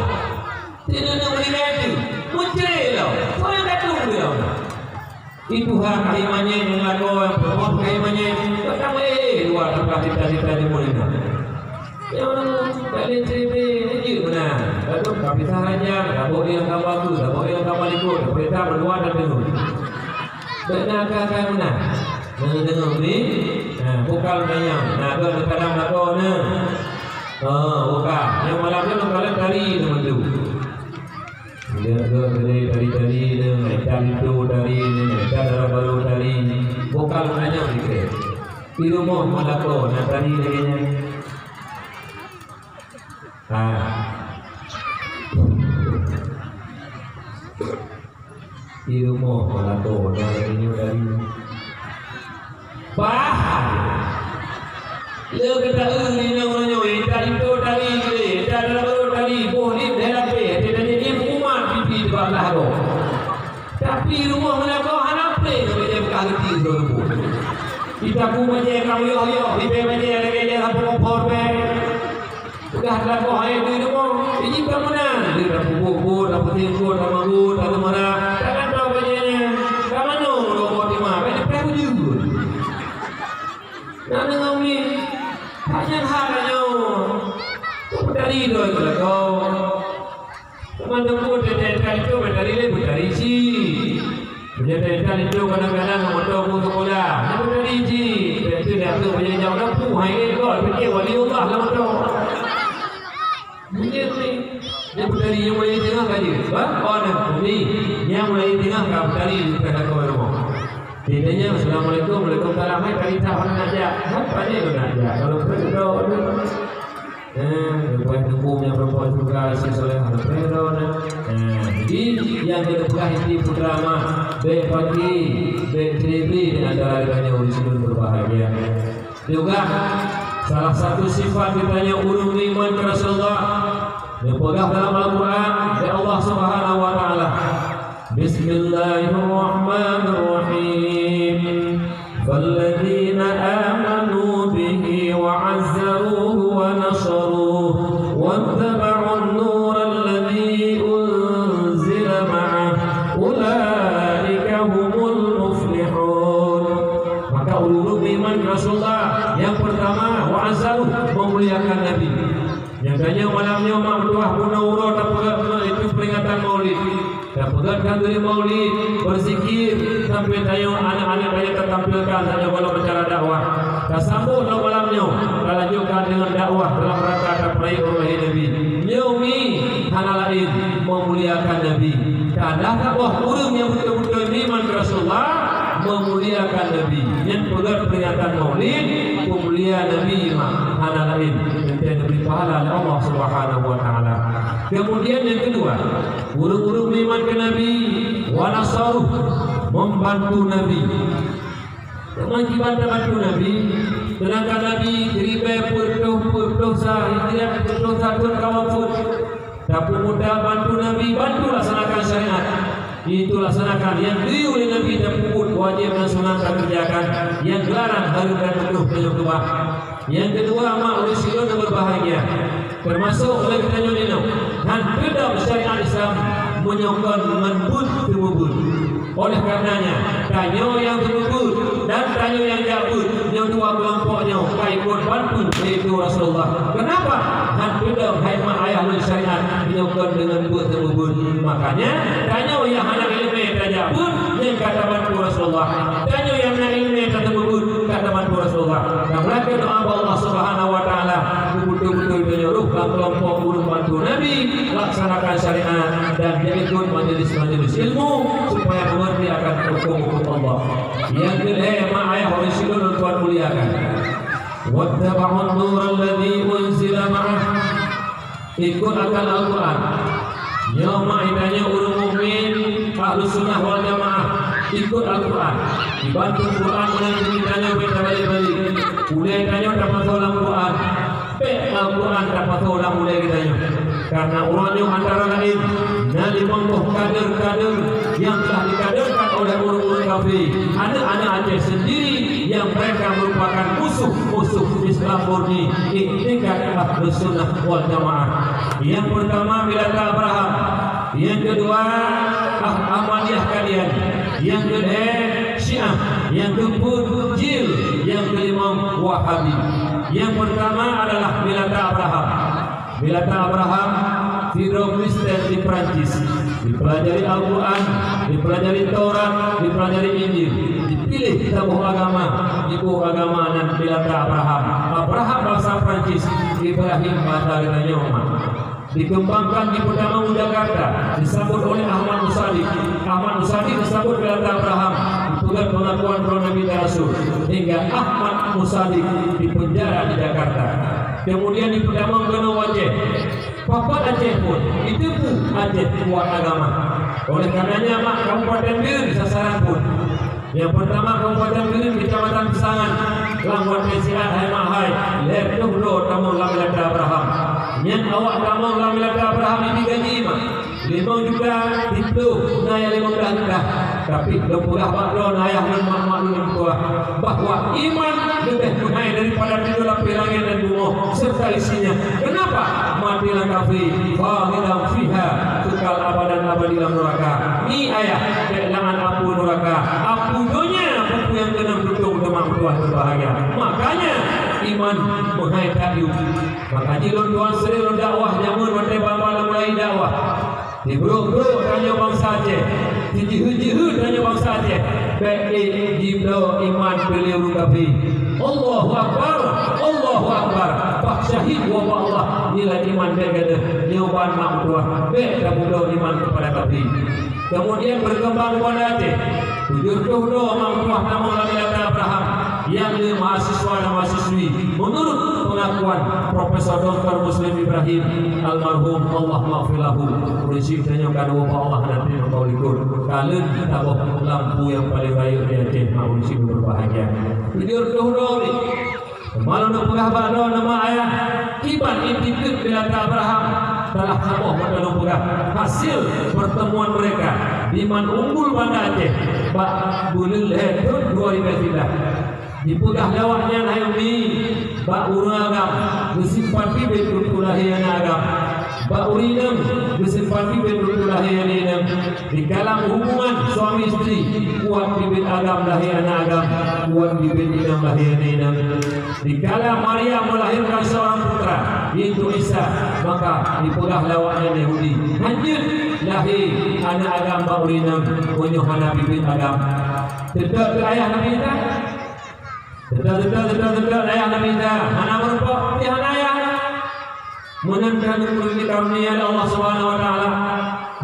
Sineuk-neuk meuninggai tu. Mucre lom. Soe nyang ka tueng lom? Itu hak kahi manyét nyang lakoe, nyang peurumoh kahi manyét. Kok tameuéh luwa tukang cita-cita di murit nyan. Nyoe, bèk lé cre-bre, jeuet meunan. Lalu ka pisah raja, ka boh ilang kama ku, ka boh ilang kama likot, ka peurintah meutuah dan deungon. Bèk na ka-ka meunan. Deungon ni, nah, bukal manyang, nah, gèt kadang lakoe nyan. Oh, bukal. Nyang malam nyoe kalon tari teuma tu. Dia ke tadi tari-tari dia, macam itu tari dia, macam dalam baru tari. Bukan hanya itu. Di rumah malako na tari lagèe nyan. Ah. Di rumoh malah tu, dah nyoe tadi. Bah! Le gata eu di nyoe nyoe, ita itu tadi, ita dara tadi, boh ni dah lapeh, ita jadi ni umat pipi di bawah tu. Tapi rumoh mana kau hana pleng, kau jadi beukah reti tu. Ita ku macam kau yoh-yoh, ita macam lagi dia apa kompor pe. Peugah lakoe hai di rumoh, ijih ka meunan, di dapur bubur, dapur tingkot, dapur manggut, dapur mara, takkan tahu banyak nyan. Ka mano lom timah, banyak payah bujur. Nak deungoe ni, banyak hal nyoe. Kau peutari doi keu lakoe. Teuma teungku teuka-teuka itu peutari lé peutari cit. Meunyoe teuka itu kadang-kadang lam moto ku sekolah, nyan peutari cit. Itu dah tu banyak jauh dah pu hai eh kau pikir wali Allah lam moto. Meunyoe ni, nyan peutari nyang mulai teungoh ka jeuet. Bah, oh nah, ni, nyang mulai teungoh ka peutari di tengah kau rumah. Dia tanya, "Assalamualaikum, waalaikumsalam." Hai tadi tak pernah nak jak. Hai tadi tu nak jak. Kalau perlu kau tu. Eh, lepas tunggu yang perempuan juga si soleh ada perlu dah. Eh, jadi yang kita pegang inti putra mah, baik pagi, baik ceria di antara dengan yang urus berbahagia. Juga salah satu sifat kita yang urus iman ke Rasulullah, yang pegang dalam Al-Quran, ya Allah Subhanahu wa Taala. بسم الله الرحمن الرحيم. فالذين آمنوا به وعزروه ونصروه واتبعوا النور الذي أنزل معه أولئك هم المفلحون. Maka ureuëng beriman ke Rasulullah yang pertama, wa azzaruh, memuliakan Nabi. Nyang tanyoe malam nyoe mak meutuah bunoe uroe tapeugah itu peringatan Maulid. Tapeugah khanduri Maulid, berzikir, sampai tanyoe aneuk-aneuk tanyoe tatampilkan tanyoe golom acara dakwah. Tasambot lom malam nyoe, talanjutkan deungon dakwah dalam rangka tapeurayeuk uroe lahé Nabi. Nyoe mi hana laén meumuliakan Nabi. Ka dah saboh ureuëng nyang beutôi-beutôi meuiman keu Rasulullah meumuliakan Nabi. Nyan peugah peringatan Maulid, peumulia Nabi mak hana laén, teuntée neubri pahala lé Allah Subhanahu wa Taala. Kemudian yang kedua, ureuëng-ureuëng meuiman keu Nabi, wa nasaruh, membantu Nabi. Teuma kiban tabantu Nabi, seudangkan Nabi ribée peuet ploh, peuet ploh sa Hijriah, peuet ploh sa thon ka wafeuet. Tapeubuet bantu Nabi, bantu laksanakan syariat. Itu laksanakan nyang geuyue lé Nabi tapeubuet, wajéb dan sunat takeureujakan, nyang geularang hareuem dan makruh tanyoe keubah. Nyang keudua, mak ureuëng sidroe nyang berbahagia, termasuk ulée geutanyoe nyoe, han teudong syariat Islam meunyoe kon ngon buet teumeubuet. Oleh karenanya, tanyoe nyang teumeubuet dan tanyoe nyang jak buet, nyoe dua keulompok nyoe ka ikot bantu, yaitu Rasulullah. Kenapa? Han teudong hai mak ayah lôn syariat meunyoe kon deungon buet teumeubuet. Makanya, tanyoe nyang hana iéleumé tajak buet, nyan ka tabantu Rasulullah. Tanyoe nyang na iéleumé tateumeubuet, ka tabantu Rasulullah. Nah, meulakée doa bak Allah Subhanahu wa Taala, beutôi-beutôi tanyoe rôh lam keulompok ureuëng bantu Nabi, laksanakan syariat dan ikot majelis-majelis ilmu supaya mengerti akan hukum-hukum Allah. Nyang keulhée, mak ayah ureuëng sidroe nyang Tuhan muliakan. Wattaba'un nural ladzi unzila ma'ah. Ikot akan Al-Quran. Nyoe mak geutanyoe ureuëng mukmin, Ahlussunnah wal Jamaah, ikot Al-Quran. Dibantu Quran meunan geutanyoe bék tabalek-balek. Ulée tanyoe tapasoe lam Quran. Bék Al-Quran tapasoe lam ulée geutanyoe. Karena uroe nyoe antara laén na limong boh kader-kader nyang telah dikaderkan oleh ureuëng-ureuëng kafé, aneuk-aneuk Aceh sendiri nyang mereka merupakan musuh-musuh Islam murni, iktikad Ahlussunnah wal Jamaah. Nyang pertama Milata Abraham, nyang keudua Ah-, Ahmadiyah Qadiani, nyang keulhée Syiah, nyang keupeuet Jil, nyang keulimong Wahabi. Nyang pertama adalah Milata Abraham. Milata Abraham, sidroe Kristen di Perancis, dipelajari Al-Quran, dipelajari Taurat, dipelajari Injil, dipiléh saboh agama, jiboh agama nan Milata Abraham. Abraham bahasa Perancis, Ibrahim bahasa geutanyoe mak. Dikembangkan, dipeutamong u Jakarta, disambot oleh Ahmad Musadik. Ahmad Musadik disambot Milata Abraham, dipeugét pengakuan droe Nabi dan Rasul, hingga Ahmad Musadik dipenjara di Jakarta. Kemudian dipeutamong keunoe u Aceh. Pakon Aceh phon, jiteupeue Aceh kuat agama. Oleh karenanya, mak Kabupaten Geuen sasaran phon. Nyang peurtama Kabupaten Geuen, Kecamatan Peusangan. Lam watèe siat hai mak hai, lhèe reutôh droe tamong lam Melata Abraham. Nyan awak tamong lam Melata Abraham jibi gaji mak. Limong juta, siplôh, na nyang limong blah juta. Tapi lôn peugah bak droe, ayah lôn, mak-mak lôn, tuha, bahwa iman leubeh meuhai daripada tujoh lapéh langèt dan bumoe serta isinya. Kenapa? Mati lam kafé, khalidan fiha, kekal abadan abadi lam neraka. Ngieng ayah, bèk la'an apui neraka, apui donya, apui nyang keunong tutong teuma meutuah berbahagia. Makanya iman meuhai that yum. Maka jih lôn tuan sering lôn dakwah jameun watèe baba lôn mulai dakwah. Dibrôk-brôk tanyoe bansa Aceh, dijiheuet-jiheuet tanyoe bansa Aceh, bèk ék jibloe iman keu lé ureueng kafé. Allahu Akbar, Allahu Akbar. Bah syahid ubak Allah, nilai iman bèk gadôh, nyoe ban mak meutuah, bèk tapeubloe iman keupada kafé. Kemudian berkembang Banda Aceh. Tujoh reutôh droe mak meutuah tamong lam Melata Abraham, yakni mahasiswa dan mahasiswi, menurut pengakuan Profesor Doktor Muslim Ibrahim almarhum, Allahummaghfir lahu. Ureueng syiek tanyoe ka neuwoe bak Allah nanti meukaul likot. Ka lheueh taboh lampu nyang paleng rayeuk di Aceh, mak ureueng syiek berbahagia. Tujoh reutôh droe ni. Teuma lôn peugah bak droeneuh mak ayah, kiban itikeuet Melata Abraham, salah saboh mantong lôn peugah hasil pertemuan mereka di Man Unggul Banda Aceh bak buleuen lhèe thôn dua ribèe siblaih. Jipeugah lé awaknyan, hai umi, bak ureueng agam geusimpati bèk untuk lahé aneuk agam. Bak ureueng inong geusimpati bèk untuk lahé aneuk inong. Dikala hubungan suami istri, kuat bibit agam lahé aneuk agam, kuat bibit inong lahé aneuk inong. Dikala Maryam melahirkan seorang putra, yaitu Isa, maka dipeugah lé awaknyan Yahudi, hanjeuet lahé aneuk agam bak ureueng inong meunyoe hana bibit agam. Teuntèe keu ayah Nabi Isa? Teuntèe, teuntèe, teuntèe, teuntèe, ayah Nabi Isa hana meurumpok, pih hana ayah. Meunan ka neupeureulèe karunia lé Allah Subhanahu wa Taala.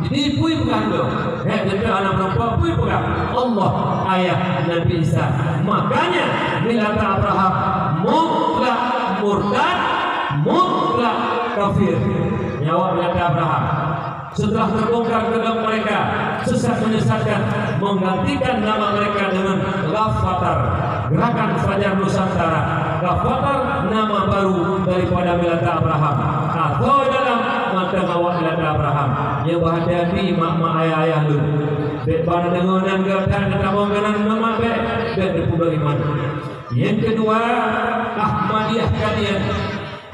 Jadi, peue peugah nyoe? Hèk, teuntèe hana meurumpok, peue peugah? Allah, ayah Nabi Isa. Makanya, Melata Abraham mutlak murtad, mutlak kafir. Nyan awak Melata Abraham. Setelah terbongkar kedok mereka, sesat menyesatkan, menggantikan nama mereka dengan Ghafatar, Gerakan Fajar Nusantara. Ghafatar nama baru daripada Melata Abraham. Atau dalam mantong awak Melata Abraham. Nyoe beuhati-hati mak-mak ayah-ayah lôn. Bèk ban deungoe nan gata neutamong keunan nyoe mak bèk, bèk neupeubuet iman. Nyang keudua, Ahmadiyah Qadian.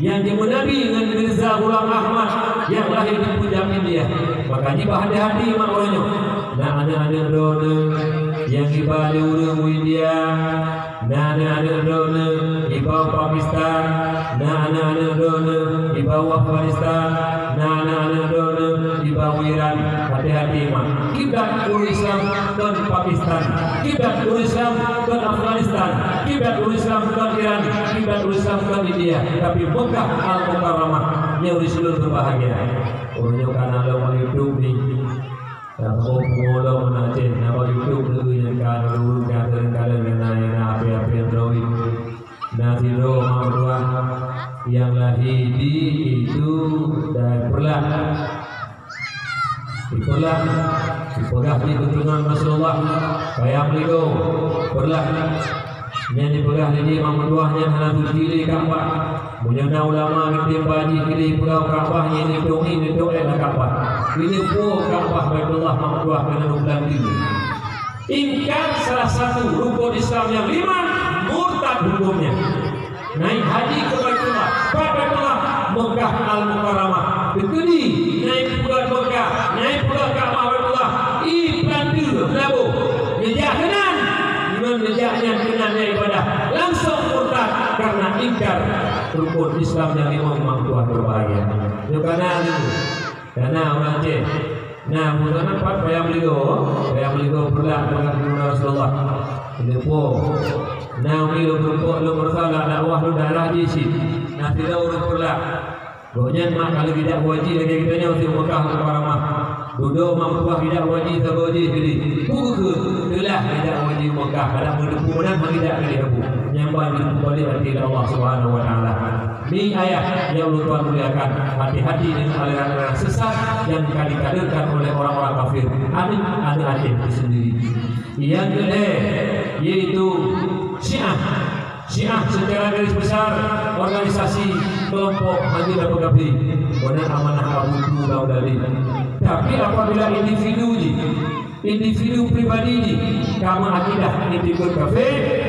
Nyang jimeunabi ngon Mirza Ghulam Ahmad nyang lahé di Punjab, India. Maka jih beuhati-hati mak uroe nyoe. Na aneuk-aneuk droeneuh nyang iba lé ureueng u India, na aneuk-aneuk droeneuh iba u Pakistan, na aneuk-aneuk droeneuh iba u Afghanistan, na aneuk-aneuk droeneuh iba u Iran. Hati-hati mak. Kiblat ureueng Islam kon Pakistan, kiblat ureueng Islam kon Afghanistan, kiblat ureueng Islam kon Iran, kiblat ureueng Islam kon India, tapi Mekah Al-Mukarramah. Nyoe ureueng syiek berbahagia. Ureueng nyoe ka na lom bak YouTube ni. Dah saboh pungo lom na Aceh, na bak YouTube nyoe nyang ka ureueng ka teureung-teureung na, na api-api Android. Na sidroe mak meutuah nyang lahé di itu dan Peureulak. Di Peureulak, dipeugah di keuturonan Rasulullah, Paya Meuligoe, Peureulak. Nyan dipeugah lé jih mak meutuah nyan hana suci lé Ka'bah. Meunyoe na ulama geutem bak jih keudeh peugah Ka'bah, nyan neutôh, neutôh ék lam Ka'bah. Keuneuk po Ka'bah Baitullah mak meutuah keunan u Blanti. Ingkar salah satu rukun Islam nyang lima, murtad hukömnya. Naik haji ke Baitullah, ke Baitullah, Mekah Al-Mukarramah. Teukeudi naik peugöt Mekah, naik peugöt Ka'bah Baitullah, i peulanteu, peulaboh. Neujak keunan, ngon neujak nyan keunan nyang ibadah. Langsung murtad karena ingkar rukun Islam nyang lima, mak meutuah berbahagia. Nyoe kana nyoe. Kana ureueng Aceh. Nah, bunoe pat Paya Meuligoe, Paya Meuligoe Peureulak peugah keu Rasulullah. Keuneuk po. Nah, umi lôn meurumpok, lôn meurumpok lam dakwah lôn daerah jih cit. Nah, sidroe ureueng Peureulak. Gobnyan mak ka lheueh geujak haji lagèe geutanyoe di Mekah Mukarramah. Dudoe Mak Meutuah geujak haji saboh jih keudeh. Peue keuh teulah geujak haji Mekah, kadang meuteupeue meunan han geujak keudeh Abu. Nyan ban geuteupeue balek até lé Allah Subhanahu wa Taala. Ni ayah nyang ulôn tuan muliakan, hati-hati deungon aliran-aliran sesat nyang ka dikadeurkan oleh orang-orang kafir. Aneuk, aneuk Aceh itu sendiri. Nyang keulhèe, yaitu Syiah. Syiah secara garis besar organisasi kelompok hanya dapat kafir. Beuna amanah Abu Tu Baghdadi. Tapi apabila individu jih, individu pribadi jih, ka meuakidah inti kheun kafé,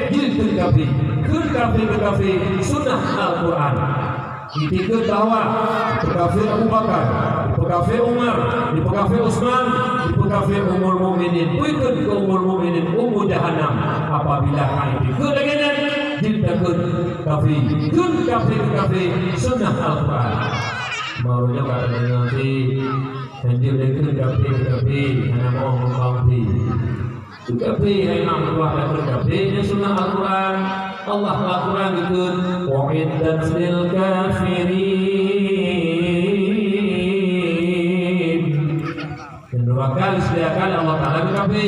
jih kheun kafé. Kheun kafé keu kafé, sunnah Al-Quran. Itikeuet bahwa dipeukafé Abu Bakar, dipeukafé Umar, dipeukafé Utsman, dipeukafé Ummul Mukminin. Peue kheun keu Ummul Mukminin, Ummu Jahannam. Apabila hana itikeuet lagèe nyan, jeuet takheun kafé. Kheun kafé keu kafé, sunnah Al-Quran. Baru nyoe ka tadeungoe si, hanjeuet lé kheun kafé keu kafé, hana boh meukawen pih. Kafé hai Mak Meutuah, takheun kafé, nyan sunnah Al-Quran. Allah Al-Quran geukheun, "U'iddat lil kafirin." Dan dua kali disediakan Allah Taala keu kafé.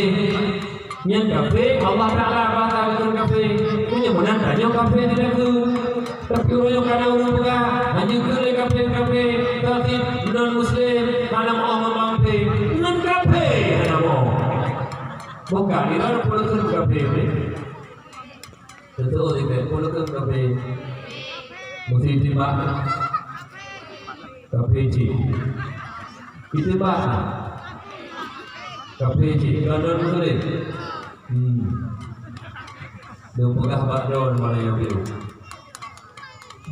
Nyan kafé, Allah Taala basa geukheun kafé. Meunyoe meunan tanyoe kafé tidak kheun. Tapi uroe nyoe kana ureueng peugah, hanjeuet kheun lé kafé-kafé, tapi non muslim, hana meu'oh ngon kafé. Ngon kafé hana meu'oh. Bukan, di dalam puluh kafé ni. Tentu di puluh kafé. Mesti timbak. Kafé cit. Kita bah. Kafé cit. Kalau dalam muslim. Hmm. Dia peugah bak daun malam yang biru.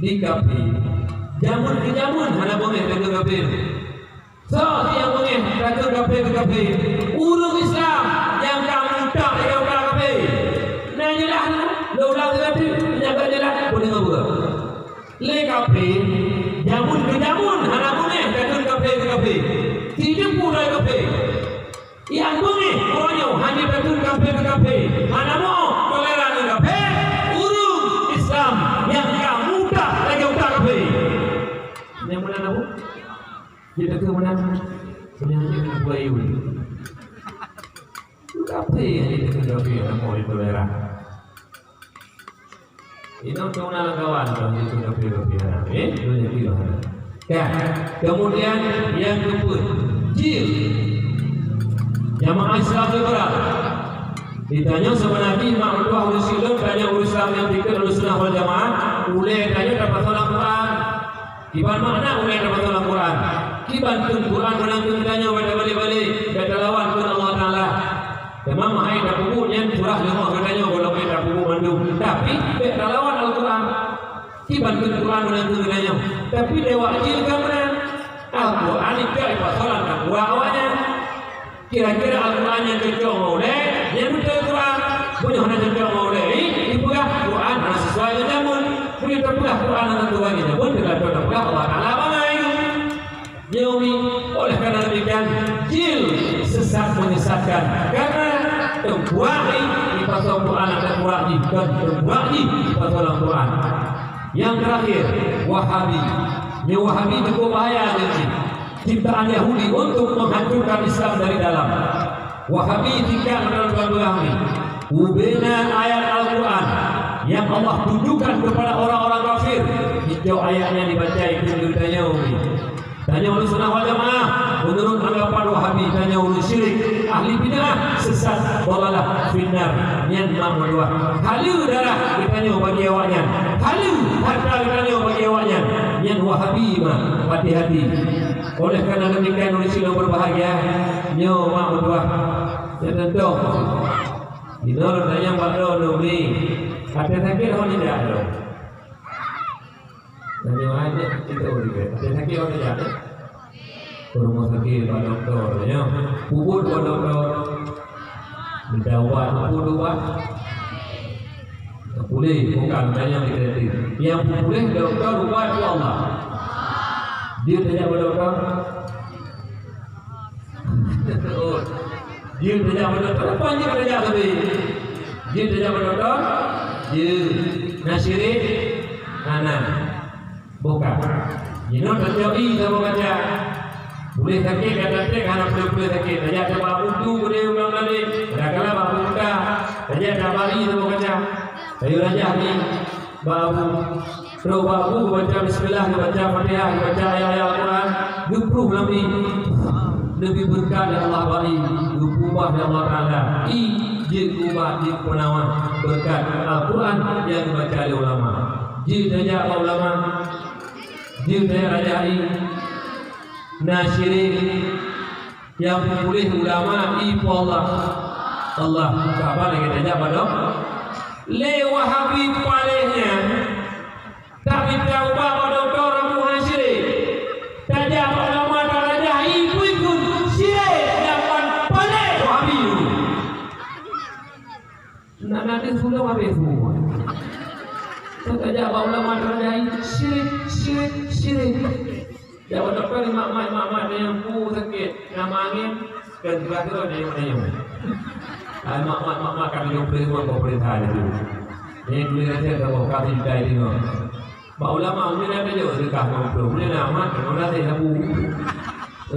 Di kafé. Jameun keu jameun hana beungéh keu kafé. Soe nyang beungéh takheun kafé keu kafé? Ureueng Islam nyang ka murtad lé keu kafé. Nah, jeulaih, lôn ulang lagi, nyang ka jeulaih, peue deungoe buet. Lé kafé, jameun keu jameun hana beungéh takheun kafé keu kafé. Sideh pun lé kafé. Nyang beungéh uroe nyoe hana takheun kafé keu kafé. Hana meu'oh toleran ngon kafé, ureueng Islam nyang ka murtad lé keu kafé. Nyang meunan, Abu? Jeuet takheun meunan, meunan jeuet takheun buayu. Tapi jeuet takheun kafé, hana meu'oh ditoleran. Inoe teuh na lam kawan, kalau jeuet takheun kafé, kafé hana. Eh, dunia kilo hana. Kan? Kemudian yang keempat, jil. Jamaah Islam liberal. Ditanyoe sebenarnya mak ulua urus ilmu, tanyoe urus Islam nyang tikeu urus sunnah wal jamaah, ulée tanyoe tapasoe lam Quran. Kiban makna ulée tapasoe lam Quran? Kiban kheun Quran meunan keu geutanyoe bak tabalek-balek, bak talawan kheun Allah Taala. Teuma meuhai tapeubuet nyan surah leumah geutanyoe gohlom bèk tapeubuet mandum. Tapi bèk talawan Al-Quran. Kiban kheun Quran meunan keu geutanyoe. Tapi lewat jil ka meunan. Al-Quran ikeu ipasoe lam takwa awaknyan. Kira-kira Al-Quran nyang cocok ngon ulée, nyan beutôi Quran. Meunyoe hana cocok ngon ulée, ipeugah Quran hana sesuai ngon jameun. Meunyoe tapeugah Quran hana sesuai ngon jameun, teuka tapeugah Allah Taala bangai. Nyoe mi, oleh karena demikian, jil sesat menyesatkan. Karena teungkurak ni ipasoe Quran, teungkurak jih, kon teungkurak jih ipasoe lam Quran. Yang terakhir, Wahabi. Nyoe Wahabi cukup bahaya jadi. Ciptaan Yahudi untuk menghancurkan Islam dari dalam. Wahabi tingkat dalam Islam ni. Ubena ayat Al-Quran yang Allah tujukan kepada orang-orang kafir. Hijau ayatnya dibaca itu tanyoe ni. Tanyoe Ahlussunnah wal Jamaah, menurut anggapan Wahabi, tanyoe ureueng syirik, ahli bid'ah, sesat, dhalalah, finnar, nyan mak ulua. Haleue darah geutanyoe bagi awaknyan. Haleue harta geutanyoe bagi awaknyan. Nyan Wahabi mah, hati-hati. Oleh karena demikian, ureueng Islam berbahagia, nyoe mak ulua. Nyan teuntong. Inoe tanyong bak droeneuh ni. Até sakét hon indak droe? Tanyoe aja kita urip. Ada sakit orang jahat. Ke rumah sakit, bak doktor, ya. Puput bak doktor. Minta ubat, puput ubat. Pulih, bukan tanya di kreatif. Yang pulih doktor, ubat tu Allah. Dia tanya bak doktor. Oh. Jeuet tajak bak doktor, apa jeuet tajak sabe? Jeuet tajak bak doktor? Jeuet. Na syirik? Hana. Bukan. Jinoe tacok ie saboh kaca. Puléh sakét, ka tatrek hana puléh-puléh sakét. Tajak bak Abu Tu, keudéh ureueng tadi. Kadang-kadang bak Abu Muda. Tajak bak Abu Tu, kaca. Ayo rajah ni. Bak Abu. Terus bak Abu baca bismillah, baca Fatihah, baca ayat-ayat Al-Quran. Geupruh lam ié. Leubeh beureukat lé Allah bak ié. Geupeubah lé Allah Taala. Ié jeuet keu ubat, jeuet keu peunawar. Beureukat Al-Quran nyang geubaca lé ulama. Jeuet tajak bak ulama. Jeuet tajak rajah ié. Na syirik. Nyang puléh ulama ié Po Allah. Allah, kaban lagèe tajak bak dokto. Lé Wahabi paléh nyan, tamita ubat bak dokto rabu hana syirik. Tajak bak ulama tarajah ié pih kheun syirik, nyan paléh Wahabi. Nak, nak deuh pulang habéh semua. Tajak bak ulama tarajah ié syirik, syirik, syirik. Jak bak dokto ni mak-mak, mak-mak nyang pu sakét, nama angin, kan tugas tu ada yang menanya. Ai mak-mak, mak-mak kami yang boleh buat pemerintah itu. Ni boleh rasa dah bawa kami kita ini no. Bak ulama mungkin ada je sedekah lima puluh. Boleh nak amat, kalau nanti sabu.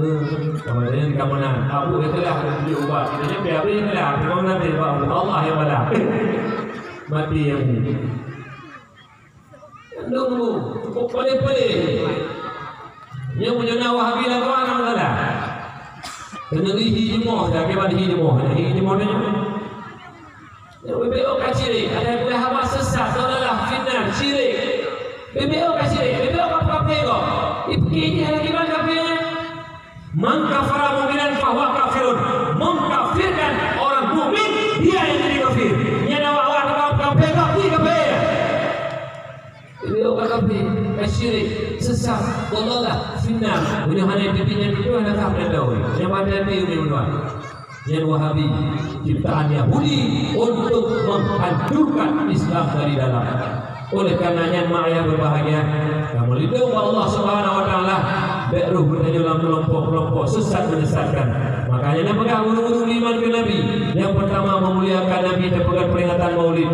Eh, kalau dia di kamu nak, abu dia telah ada beli ubat. Kita je biar beli lah, kalau nanti bak Allah yang balas. Mati yang ni. Nunggu, cukup paléh-paléh. Nyoe meunyoe na Wahabi lagoe hana masalah. Keuneuk hi jeumöh, dak kiban hi jeumöh, hi jeumöh nyoe. Nyoe beubeuyôh ka syirik, ada dua haba sesat, dolalah, finnar, syirik. Beubeuyôh ka syirik, beubeuyôh ka kafé gob. Ipike jih hana kiban kafé nyan. Man kafara mu'minan fahuwa kafirun. Mengkafirkan orang mukmin, dia yang jadi kafir. Nyan awak-awak kafé gob, kafé. Beliau ka kafé, ka syirik, sesat, dolalah, finnar. Meunyoe hana jiteubiet nyan tutoe, hana sah peurintah. Nyang hati-hati ulôn tuan. Nyan Wahabi, ciptaan Yahudi untuk menghancurkan Islam dari dalam. Oleh karena nyan, mak ayah berbahagia, kamoe lindong bak Allah Subhanahu wa Taala, bèk roh geutanyoe lam kelompok-kelompok sesat menyesatkan. Makanya, na peugah ureueng-ureueng iman keu Nabi, nyang pertama memuliakan Nabi, tapeugöt peringatan Maulid.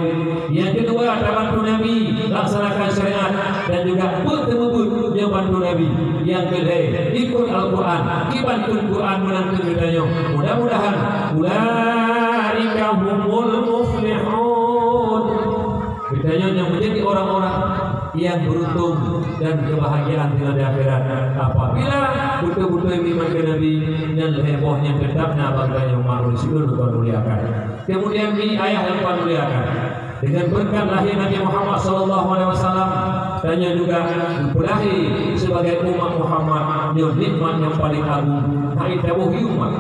Nyang keudua, tabantu Nabi laksanakan syariat dan juga beuet teumeubuet nyang bantu Nabi. Nyang keulhèe, ikut Al-Quran, kiban kheun Quran meunantang geutanyoe. Mudah-mudahan, ulaika humul muflihun. Geutanyoe nyang menjadi orang-orang yang beruntung dan kebahagiaan dunia di akhirat apabila beutôi-beutôi iman keu Nabi, nyan lhèe boh nyang teutap na bak geutanyoe umat Rasulullah muliakan. Kemudian mi ayah nyang muliakan, dengan berkat lahir Nabi Muhammad sallallahu alaihi wasallam, tanyoe juga geupeulahé sebagai umat Muhammad, nyoe nikmat nyang paling agung, hai taboh umat.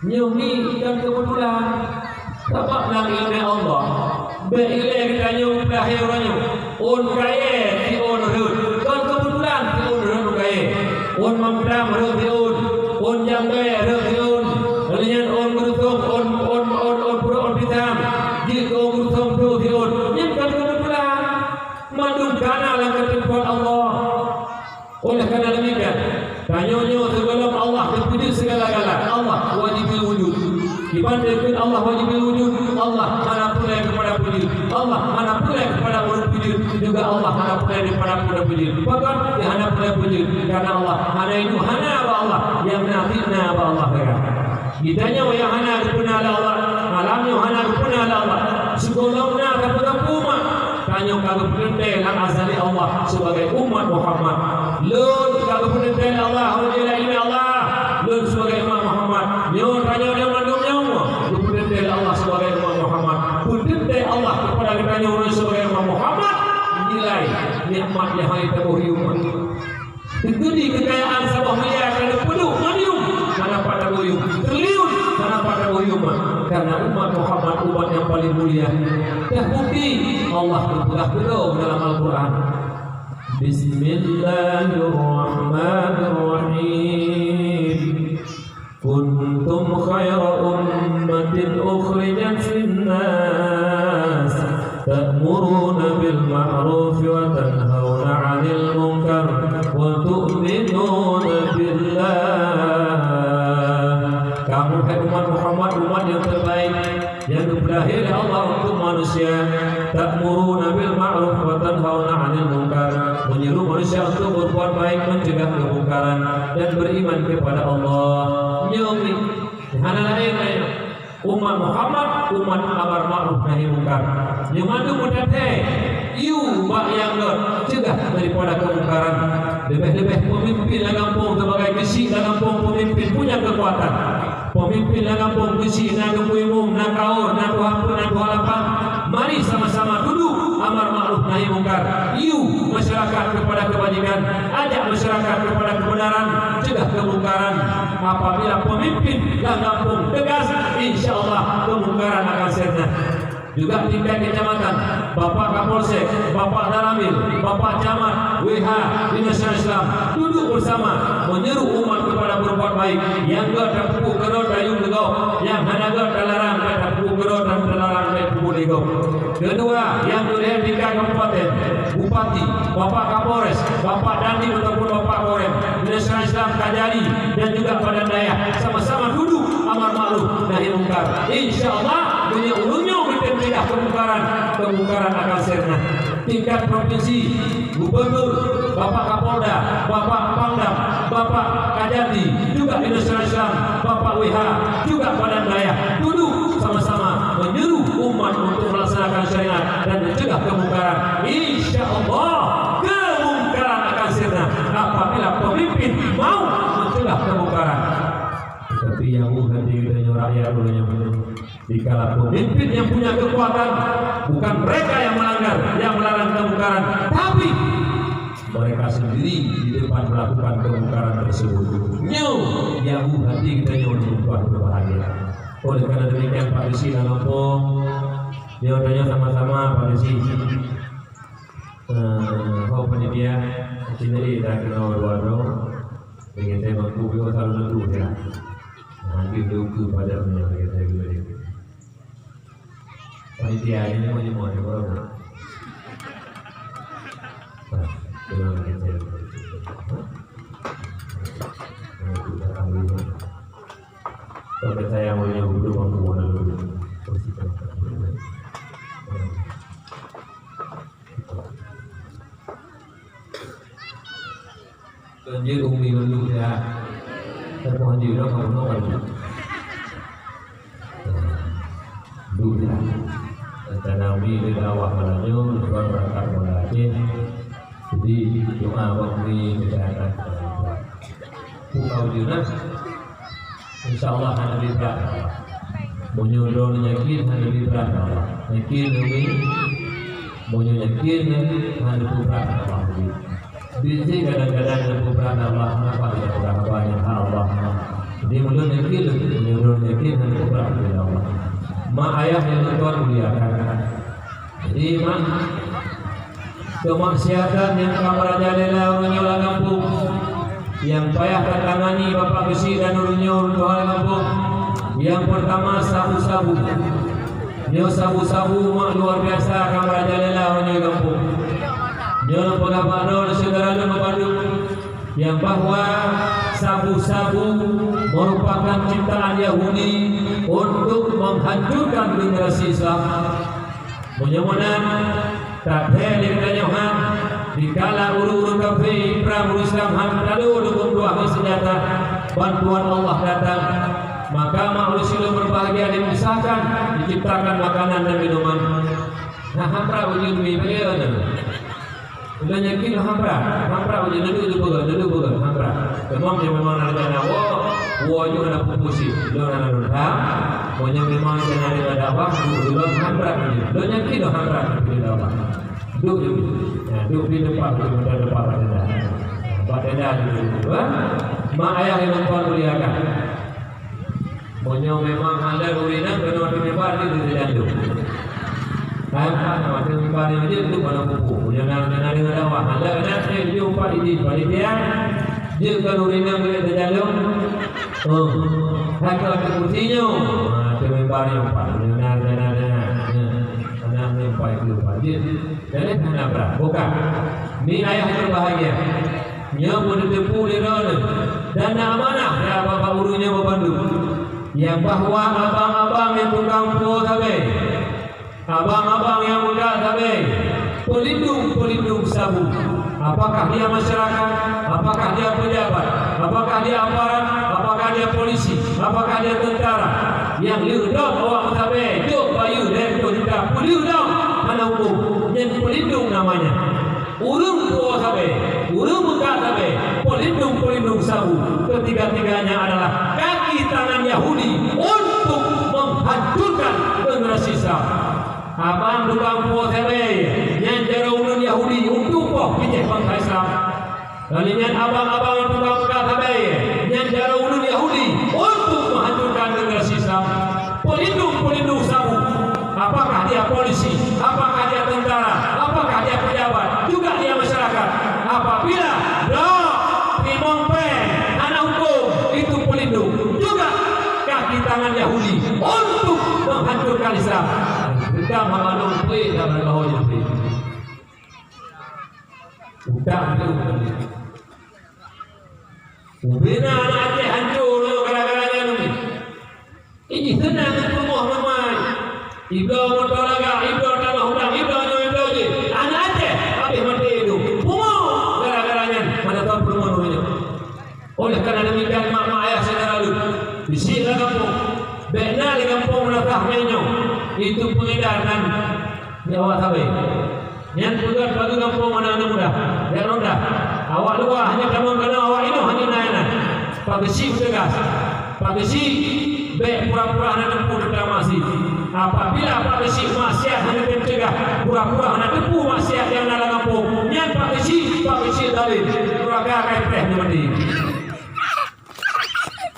Nyoe mi kon keubeutulan, sabab lam ileumèe Allah, bèk ilèe geutanyoe peulahé uroe nyoe. Ôn kayèe siôn rhöt, kon keubeutulan siôn rhöt ôn kayèe. Ôn mamdam rhöt siôn, ôn jambèe rhöt siôn. Lheueh nyan ôn geurusong, ôn, ôn, ôn, ôn purok, ôn pisang. Jeuet keu ôn geurusong tu siôn. Nyan kon keubeutulan. Mandum kana lam keuteumpuan Allah. Oleh karena demikian, tanyoe nyoe sigohlom Allah teupeujeuet sigala-gala, Allah wajibul wujud. Kiban teupeue Allah wajibul wujud, Allah hana peureulèe keupada peujeuet, Allah hana peureulèe keupada ureueng peujeuet, juga Allah hana peureulèe daripada peue peujeuet. Pakon? Dia hana peureulèe peujeuet, karena Allah hana idup, hana bak Allah, nyang na cit na bak Allah sagai. Geutanyoe nyang hana geupeuna lé Allah, malam nyoe hana geupeuna lé Allah, sigohlom na sapeue-sapeue umat, tanyoe ka geupeuteuntèe lam azali Allah sibagai umat Muhammad. Lôn ka geupeuteuntèe lé Allah, lôn lé Allah, lôn sibagai umat Muhammad. Nyoe tanyoe nyang mandum nyoe geupeuteuntèe lé Allah sibagai umat Muhammad. Peuteuntèe Allah keupada geutanyoe lôn sibagai umat Muhammad, nilai nikmat nyang hana taboh yuem. Teukeudi keukayaan saboh miliar ka neupeuduek ngon yuem, hana pat taboh yuem. Triliun, hana pat taboh yuem. Karena umat Muhammad umat nyang paling mulia. Dah bukti, Allah geupeugah keudroe dalam Al-Quran. Bismillahirrahmanirrahim. Kuntum khaira ummatin ukhrijat linnas, ta'muruna bil ma'ruf wa tanhauna 'anil munkar wa tu'minuna billah. Kamu Hai umat Muhammad, umat yang terbaik, yang dipeulahé lé Allah untuk manusia, ta'muruna bil ma'ruf wa tanhauna 'anil munkar, menyuruh manusia untuk berbuat baik, mencegah kemungkaran, dan beriman kepada Allah. Nyoe mi, hana laén, laén. Umat Muhammad, umat amar ma'ruf nahi mungkar. Nyoe mandum meutatèe, yue bak nyang gèt, cegah daripada kemungkaran. Leubeh-leubeh pemimpin lam gampông, sebagai keuchik lam gampông, pemimpin punya kekuatan. Pemimpin lam gampông, keuchik, na teungku imum, na kaur, na tuha peuet, na tuha lapan. Mari sama-sama duduek amar ma'ruf nahi mungkar. Yue masyarakat kepada kebajikan, ajak masyarakat kepada kebenaran, cegah kemungkaran. Apabila pemimpin lam gampông tegas, insya Allah kemungkaran akan sirna. Juga tingkat kecamatan, Bapak Kapolsek, Bapak Danramil, Bapak Camat, W H, Dinas Syariah Islam, duduk bersama, menyeru umat kepada berbuat baik. Nyang gèt tapeubuet keudroe tayue lé gob, nyang hana gèt talarang, bèk tapeubuet keudroe dan talarang bèk tapeubuet lé gob. Kedua, nyang geuh tingkat kabupaten, bupati, Bapak Kapolres, Bapak Dandim ataupun Bapak Korem, Dinas Syariah Islam, Kajari, dan juga Padan Dayah, sama-sama duduk amar ma'ruf nahi mungkar. Insya Allah, meunyoe ureueng nyoe geutém cegah kemungkaran, kemungkaran akan sirna. Tingkat provinsi, gubernur, Bapak Kapolda, Bapak Pangdam, Bapak Kajati, juga Dinas Syariah Islam, Bapak W H, juga Padan Dayah, duduk sama-sama menyuruh umat untuk melaksanakan syariat dan mencegah kemungkaran. Insya Allah, kemungkaran akan sirna apabila pemimpin mau mencegah kemungkaran. Tapi nyang uh hati geutanyoe rakyat uroe nyoe. Dikala pemimpin yang punya kekuatan, bukan mereka yang melanggar, yang melarang kemungkaran, tapi mereka sendiri di depan melakukan kemungkaran tersebut. Nyoe nyang uh hati geutanyoe tuan-tuan berbahagia. Oleh karena demikian, Pak Desi dan Ompong, nyoe tanyoe sama-sama, Pak Desi. Eh, ho panitia, sini lé dah kena dua droe. Dengan saya mampu, beliau selalu nentu saya. Nah, dia jauh ke pada punya, kata saya dulu ni. Panitia ni memang nyoman, dia baru. Nah, dia memang kata saya. Nah, itu dah tahu ni. Sampai saya mau nyoman, belum mampu, mana dulu. Bersihkan. Kon jeuet umi mandum ya. Teupeu jeuet lom, kamoe lom. Duek ya. Rencana umi di dakwah malam nyoe, Tuhan berangkat Muara Aceh. Jadi, doa bak umi kesehatan. Buka ujian lah. Insya Allah hana brat Allah. Meunyoe droeneuh yakin hana brat Allah. Yakin umi. Meunyoe yakin hana brat Allah. Bisi kadang-kadang hana brat Allah. Kenapa tidak pernah banyak hak Allah? Jadi meunyoe yakin, meunyoe droeneuh yakin hana brat Allah. Mak ayah yang Tuhan muliakan. Jadi, mak, kemaksiatan nyang ka merajalela ureueng nyoe lam gampông, nyang payah tatangani Bapak Geuchik dan ureueng nyoe ureueng tuha lam gampông. Nyang peurtama, sabu-sabu. Nyoe sabu-sabu, mak, luar biasa ka merajalela ureueng nyoe lam gampông. Nyoe lôn peugah bak droe syedara lôn bandum, nyang bahwa sabu-sabu merupakan ciptaan Yahudi untuk menghancurkan generasi Islam. Meunyoe meunan, tathèe lé geutanyoe han, dikala ureueng-ureueng kafé, prang ureueng Islam han talo deungon luwah ngon seunjata, bantuan Allah datang, maka mak ureueng sidroe berbahagia dipisahkan, diciptakan makanan dan minuman. Nah, hana brat ujeuen mi beu. Ulôn yakin lôn hana brat, hana brat ujeuen, duek-duek peugah, duek-duek peugah, hana brat. Teuma meunyoe memang na rencana woe, woe ju hana peue-peue cit, lôn hana lôn tham. Meunyoe memang rencana deungon dakwah, ulôn hana brat ujeuen. Lôn yakin lôn hana brat ujeuen dakwah. Duek ju. Ya, duek di teumpat, di teumpat, teumpat tenda. Teumpat tenda ju, ha? Mak ayah nyang Tuhan muliakan. Meunyoe memang hana ureueng inong keunoe di mimbar, di, di, di, di. Kan, kan, masa mimbar nyoe jeuet tu pada pupuk. Meunyoe na, na, na deungon dakwah, hana, hana, eh, jeuet umpat di, di panitia. Jeuet kan ureueng inong boleh terjalong. Oh, hana ada kursi nyoe. Ha, tu mimbar nyoe umpat. Meunyoe na, na, na, na, na. Hana, hana umpat di umpat. Jeuet. Jadi hana brat. Bukan. Ni ayah yang berbahagia. Nyoe peuneuteupeue lé droeneuh dan na amanah ya Bapak Guru nyoe bandum. Nyang bahwa abang-abang nyang tukang puwoe sabe, abang-abang nyang meukat sabe, peulindong-peulindong sabu. Apakah dia masyarakat? Apakah dia pejabat? Apakah dia aparat? Apakah dia polisi? Apakah dia tentara? Nyang le dong awak meusabe, jok bayeue lhèe ploh juta, peulindong dong hana hukôm. Nyan peulindong namanya. Ureuëng puwoe sabe, ureuëng meukat sabe, peulindong-peulindong sabu, ketiga-tiganya adalah kaki tangan Yahudi untuk menghancurkan generasi Islam. Abang tukang puwoe sabe, nyan jaroe ureuëng Yahudi untuk poh bijéh bansa Islam. Lalu nyan abang-abang tukang meukat sabe, nyan jaroe ureuëng Yahudi untuk menghancurkan generasi Islam. Peulindong-peulindong sabu, apakah dia polisi, apakah dia tentara, apakah dia pejabat, juga dia masyarakat. Apabila dok teurimong péng hana hukôm, itu peulindong juga kaki tangan Yahudi untuk menghancurkan Islam. Bukan haba lôn peue, dan bahwa nyan peue. Utak tu. Ubena anak Aceh hancô nyoe gara-gara nyan. Ini seunang ngon peurumoh ramai. Ibloe moto lagak, ibloe tanoh udang, ibloe nyoe, ibloe jih. Anak Aceh habéh maté tu. Peurumoh gara-gara nyan. Mana tahu peurumoh nyoe. Oleh karena demikian, mak-mak ayah saudara lôn, bisi lam gampông, bèk na di gampông meunasah mé nyoe. Itu pengedar nan nyawa sabe. Nyan peugah bagi gampông aneuk muda, jak ronda. Awak luwa hana tamong keunoe, awak inoe hana na inan. Pak Geuchik peugah, Pak Geuchik, bèk pura-pura hana teupeu teuntang maksiat. Apabila Pak Geuchik maksiat hana teucegah, pura-pura hana teupeu maksiat nyang na lam gampông, nyan Pak Geuchik, Pak Geuchik zalim. Nuraka ka ipreh nyoe maté.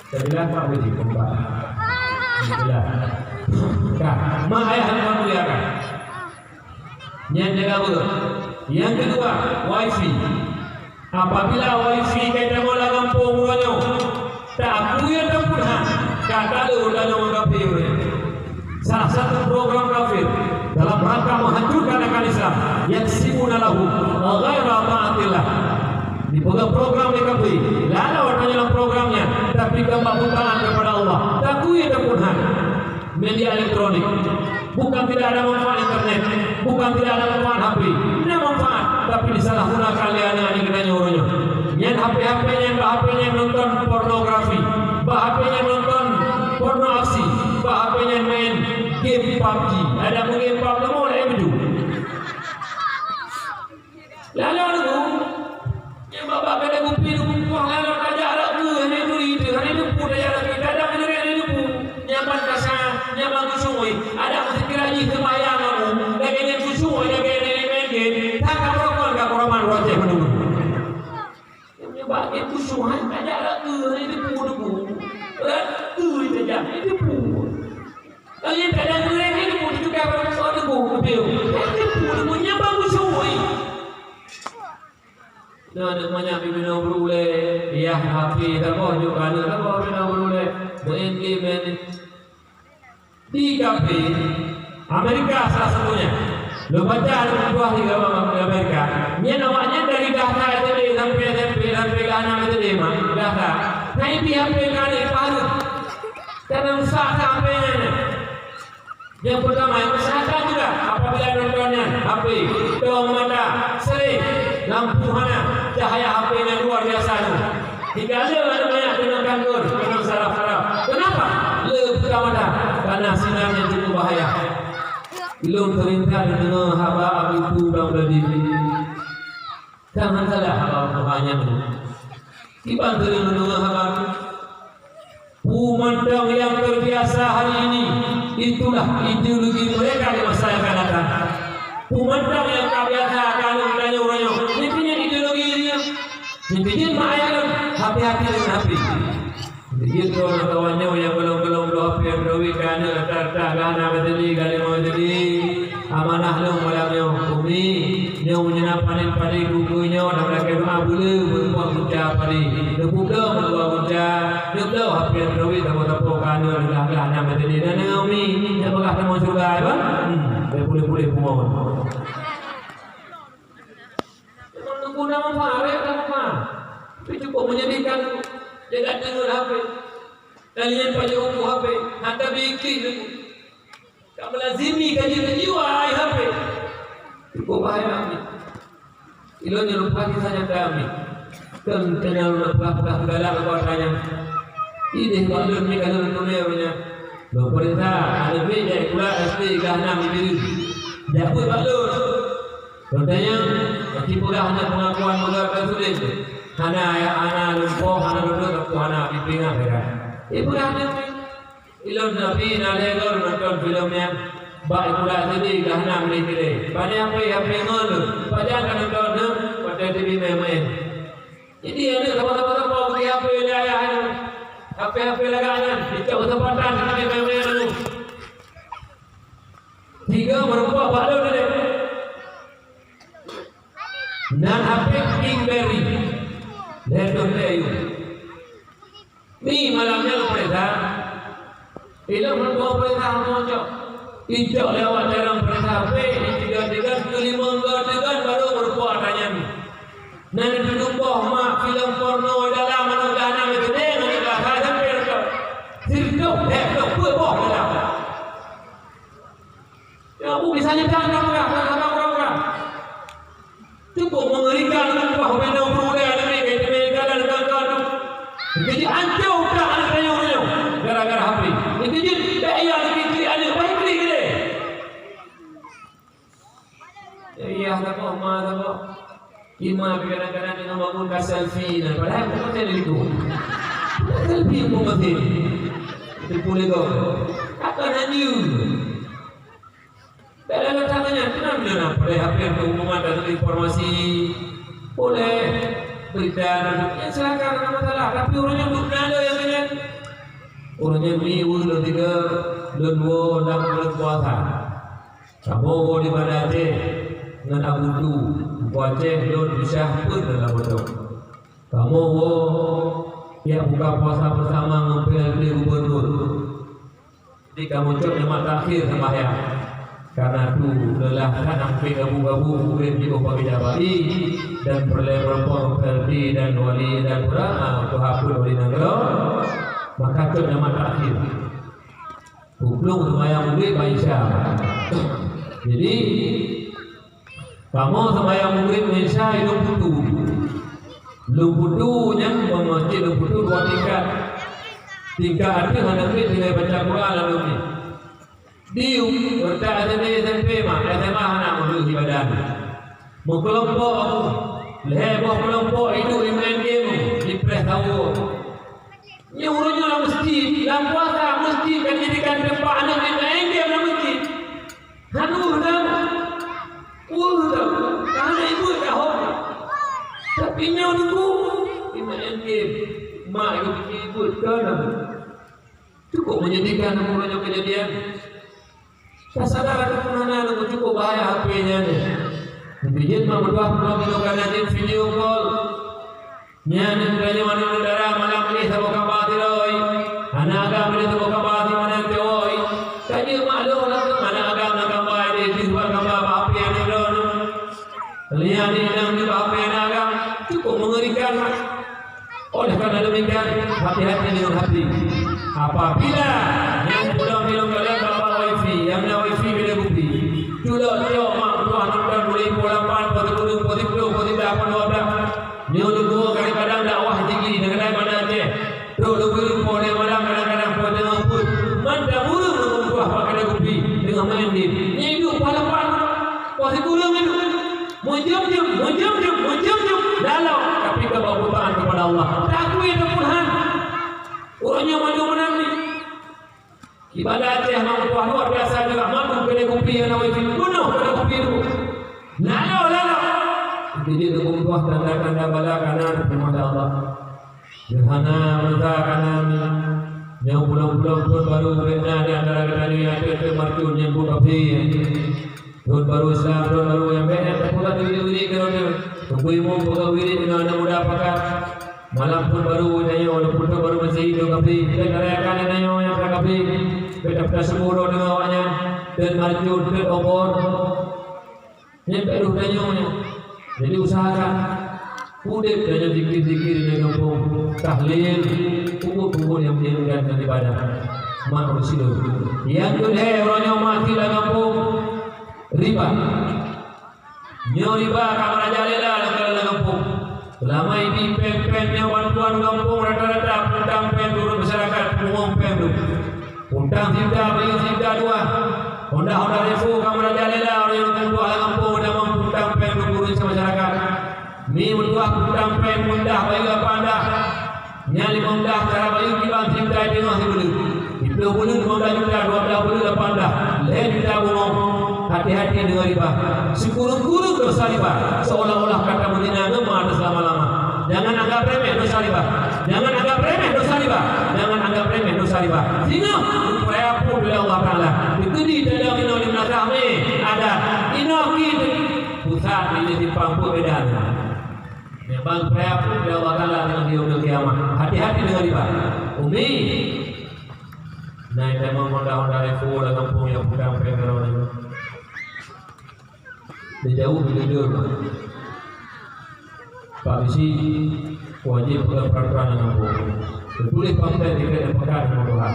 Tabilang Pak Geuchik kompak. Tabilang. Ka, mak ayah hana mulia ka. Nyan jaga beuet. Nyang keudua, wifi. Apabila wifi ka itamong lam gampông uroe nyoe, takue tapeuhan, ka taleuh tanyoe ngon kafé uroe nyoe. Salah satu program kafir dalam rangka menghancurkan agama Islam, yaksibuna lahu ghaira taatillah. Dipeugah program lé kafé, lalu tanyoe lam program nyan, tapi tanpa taat kepada Allah. Takue tapeuhan. Media elektronik. Bukan tidak ada manfaat internet, bukan tidak ada manfaat H P. Ada manfaat, tapi disalahgunakan lé aneuk-aneuk geutanyoe uroe nyoe. Nyan H P-H P nyan, bak H P nyan nonton pornografi, bak H P nyan nonton porno aksi, bak H P nyan main game pabji. Ada main game pabji, kamoe lagèe beujeuet. Lalu nunggu, nyang babah kada kupi nunggu puah lalu tajak rot keu hana turi tu, hana teupeu tajak rot keu, kadang hana teupeu. Nyan ban kasa, nyan ban kusui. Ada meusikira jih seumayang kamoe, lagèe nyan kusui, lagèe nyan main game, that ka beurokon ka kuroman roh ceh meununggu. Nyan bak game kusui, tajak rot keu hana teupeu nunggu. Rot keu tajak, hana teupeu. Lagèe kadang ureueng nyan teupeu, teupeu, teupeu, teupeu. Teupeu, teupeu, nyan ban kusui. Na aneuk manyak pih binoe beurulèe, yah api saboh jok keu aneuk saboh binoe beurulèe. Main game nyan. Di kafé, Amerika salah satunya. Lôn baca di buah di Amerika. Nyan awaknyan dari Gaza S D sampai S M P sampai ke anak S D mah, Gaza. Nah, itu H P kan paru. Karena rusak H P-nya. Yang pertama, yang kesehatan juga, apabila nontonnya H P, dong mata, sering, lampu hana, cahaya H P yang luar biasa tu. Hingga ada anak banyak kena kanker, kena saraf-saraf. Kenapa? Le buta mata, karena sinar yang cukup bahaya. Ilong perintah dengan haba abu tu bang berdiri. Jangan salah haba Tuhan yang tu. Kiban tu dengan haba. Peumantong nyang terbiasa hari ini, itulah ideologi mereka di masa yang akan datang. Peumantong nyang ka biasa ka lheueh tanyoe uroe nyoe, nyan ideologi jih. Nyan mak ayah lôn, hati-hati deungon hati. Jeuet droe kawan nyoe nyang golom-golom bloe P M Rowi ka aneuk rata-rata ka hana bateli, ka limong bateli. Amanah lôn malam nyoe, Umi, nyoe meunyoe na panen padé keu ukeue nyoe, dan lakée doa buleue, beureumpok gunca padé. Neubloe meudua gunca, neubloe H P Android, sapo-sapo ka aneuk, dah-dah na bateli. Dan deungon Umi, nyak peugah tamong syeuruga, ai, bah? Hmm, bèk puléh-puléh bumoe. Memang guna manfaat, ya, guna manfaat. Tapi cukup menyedihkan, dia tak dengar H P. Kalian pajak uku H P, hana bi klik uku. Ka meulazimi ka jeuet jiwa ai H P. Cukup bahaya ni. Ilôn nyoe lumpah kisah nyata mi. Keu teungoh lôn peugah-peugah galak keu ata nyan. Ideh bak lôn mi ka lôn tuléh nyan. Lôn peurintah, aneuk miet jai sikula S D gaih nam di Bireuen. Jak buet bak lôn. Lôn tanyong, aci peugah na peungakuan meugah ka sulet. Hana ayah, hana lumpoh, hana duduk, aku hana pimpin, hana peugah. Ipeugah na. Ilôn tapi na lhèe goe nonton filem nyan. Bak sikula S D ka hana meulé-meulé. Pane H P, H P ngon lôn. Pajan ka nonton, watèe T V main-main. Jadi, aneuk saboh-saboh bri H P lé ayah nyan. H P-H P lagak nyan, dicok keuseumpatan keu main-main nyan. Tiga meureumpok bak lôn tadi. Nan H P Kingberry. Lhèe thôn lhèe yue. Ni malam nyan peurintah. Ilôn meureumpok peurintah meucok. Icok lé awak jarang peurintah H P, tiga-tiga, keulimong tiga baru meureumpok ata nyan. Nan tujoh boh mak filem porno dalam aneuk dana meukeudeh ngon iba hai sampai reutoh. Sireutoh, eh, reutoh, peuet boh dalam. Ya, aku bisa nyetan orang orang, orang orang. Cukup mengerikan tumpah bina berurai aneuk miet, keu teumé jalan gata tu. Jadi ancô utak aneuk tanyoe nyoe gara-gara H P. Jadi tak payah lagi klik aneuk, baik klik deh. Ayah saboh, ma saboh. Ima kadang-kadang dengan bangun ka selfie na, padahal bukan selfie itu. Bukan selfie pun masih. Itu pun lego. Akan hanyut. Dalam tangan nyan, kenapa na padahai H P untuk pengumuman dan informasi? Boleh. Berita dan, ya, silakan, tak ada masalah. Tapi orang yang duduk nado yang dengan orang yang ni, ulun tiga, ulun dua, enam bulan puasa. Kamoe woe di Banda Aceh ngon Abu Tu, Teungku Aceh lôn pisah peuet dalam beutôi. Kamoe woe jak buka puasa beusama ngon P L T gubernur. Jadi kamoe cok nyoe mat takhir seumbahyang. Karena tu leulah that ampé gabu-gabu murit jiôh bagi jabai dan peureulèe meureumpok P L T dan wali dan pura, ah, tuha peuet wali nanggroe. Maka cok nyoe mat takhir. Puplong seumayang Maghrib bak Isya. Jadi, kamoe seumayang Maghrib bak Isya i Lôn Putu. Lôn Putu nyan, masjid Lôn Putu dua tingkat. Tingkat ateueh hana pih tinggai baca Quran lalu ni. Di reutak S D, S M P mah, S M A hana meunurot ibadah. Meukelompok aku, lhèe boh kelompok iduek i main game, di preh tawoe. Nyoe uroe nyoe lam masjid, lam puasa masjid ka jadikan teumpat aneuk main game lam masjid. Hana ueh dah. Ueh dah. Ka hana ibuet dah hom. Tapi nyoe nunggu, i main game. Mak ibu ibuet ka dah. Cukup menyedihkan uroe nyoe kejadian. Ka sadar ataupun hana, nunggu cukup bahaya H P nyan. Tapi jeuet mak meutuah pulang kilo kana jeuet video call. Nyan geutanyoe aneuk dara malam nyoe saboh kaba sidroe. Aneuk agam nyoe saboh kaba simanan cowok. Ka jeuet mak lôn langsung aneuk agam na kaba deh jeuet bak kaba bak H P aneuk droeneuh. Lihat ni nang di bak H P aneuk agam. Cukup mengerikan, mak. Oleh karena demikian, hati-hati dengan H P. Apabila nyang pulang minum kalian bawa wifi, nyang na wifi beda bukti. Culok-culok mak tuah nonton mulai pukul lapan, pukul sepuluh, pukul sepuluh, pukul sebelas, pukul dua belas. Nyoe leumo kadang-kadang dakwah tinggi, kadang-kadang mana Aceh. Trok leumo pukul lima malam, kadang-kadang pukul tengah pun. Mantap ureueng leumo tuah pakai kupi, tengah main game. Nyoe hidup pukul lapan, pukul sepuluh itu. Meujam-jam, meujam-jam, meujam-jam. Lalu, tapi ka bak butaan kepada Allah. Takui ataupun han. Ureueng nyang mandum meunan ni. Ibadah Aceh mak tuah luar biasa juga. Mandum keuneuk kupi nyang na wifi. Bunoh keuneuk kupi tu. Lalu, lalu. Jadi, tu tuah tanda-tanda bala kanan kepada Allah. Gerhana meusa kanan. Nyang pulang-pulang thôn baru bèk na di antara geutanyoe nyang tet-tet marcon nyang buet kafé. Thôn baru Islam, thôn baru nyang bèk na teupeugah wirit-wirit keudroe. Teungku Imum peugah wirit ngon aneuk muda pakat. Malam thôn baru tanyoe, walaupun thôn baru Masehi, thôn kafé, bèk tarayakan tanyoe nyang ka kafé. Bèk tapeutaseuboh droe deungon awaknyan. Tet marcon, tet obor. Nyan bèk lheueh tanyoe nyan. Jadi usahakan. Udeb tanyoe zikir-zikir di gampông, tahlil, peubuet-peubuet nyang meunyenangkan dan ibadah. Mak ureueng sidroe. Nyang keulhèe uroe nyoe mati lam gampông, riba. Nyoe riba ka merajalela lam gampông. Seulama ini péng-péng nyoe bantuan gampông rata-rata peutang péng turun masyarakat, pungo péng tu. Peutang sita, bayeue sita dua. Honda-Honda Revo ka merajalela, ureueng nyang tuha lam gampông, dak meupeutang péng turun masyarakat. Mi meutuah peutang péng, meudah bayeue lapan dah. Nyan limong dah cara bayeue kiban sita teungoh sibuleuen. Siplôh buleuen limong dah juta, dua blah buleuen lapan dah. Lhèe juta bungong. Hati-hati deungon riba. Sikureueng-kureueng dosa riba, seolah-olah ka tameuzina ngon ma teuh seulama-lama. Jangan anggap remeh dosa riba. Jangan anggap remeh dosa riba. Jangan anggap remeh dosa riba. Singoh, peuraya pun lé Allah Taala. Dikeudi teudeung inoe di meunasah mé ada. Inoe ki pusat di simpang peue beda. Memang peuraya pun lé Allah Taala deungon di yaumul qiyamah. Hati-hati deungon riba. Umi. Nah, memang honda-honda Revo lam gampông nyang peutang péng droeneuh. Dijaweueb jujur. Pak Bisi wajéb peugah peuratoran lam gampông. Teutuléh pamflet dikeu peugah lam Tuhan.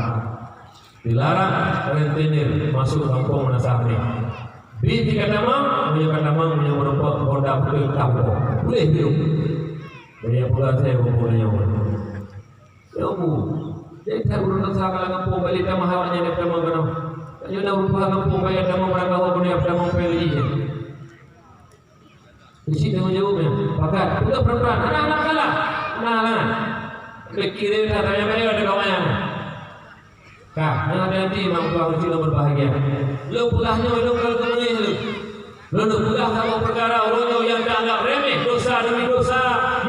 Dilarang rentenir masuk gampông meunasah nyoe. Bi tika tamong, meunyoe ka tamong, meunyoe meurumpok honda beutôi ka bukon. Boleh bilom. Meunyoe peugah saya gampông nyoe. Ya Allah, jadi that ureueng desya ka lam gampông, bak lé tamah awak nyan tamong keunoe. Tanyoe na ureueng tuha gampông, bak lé tamong barang gawa keunoe, tamong peureulèe jih. Isi tanggung jaweueb nyan. Pakat, peugah peuratoran, hana, hana salah. Hana, hana. Pikiran that, tanya balik ada kawan nyan. Ka, nyan hati-hati, mak, ureueng tuha ureueng Cina berbahagia. Lôn peugah nyoe, lôn ka lôn keumeungeue lôn. Lôn peugah saboh peukara uroe nyoe nyang taanggap remeh, dosa demi dosa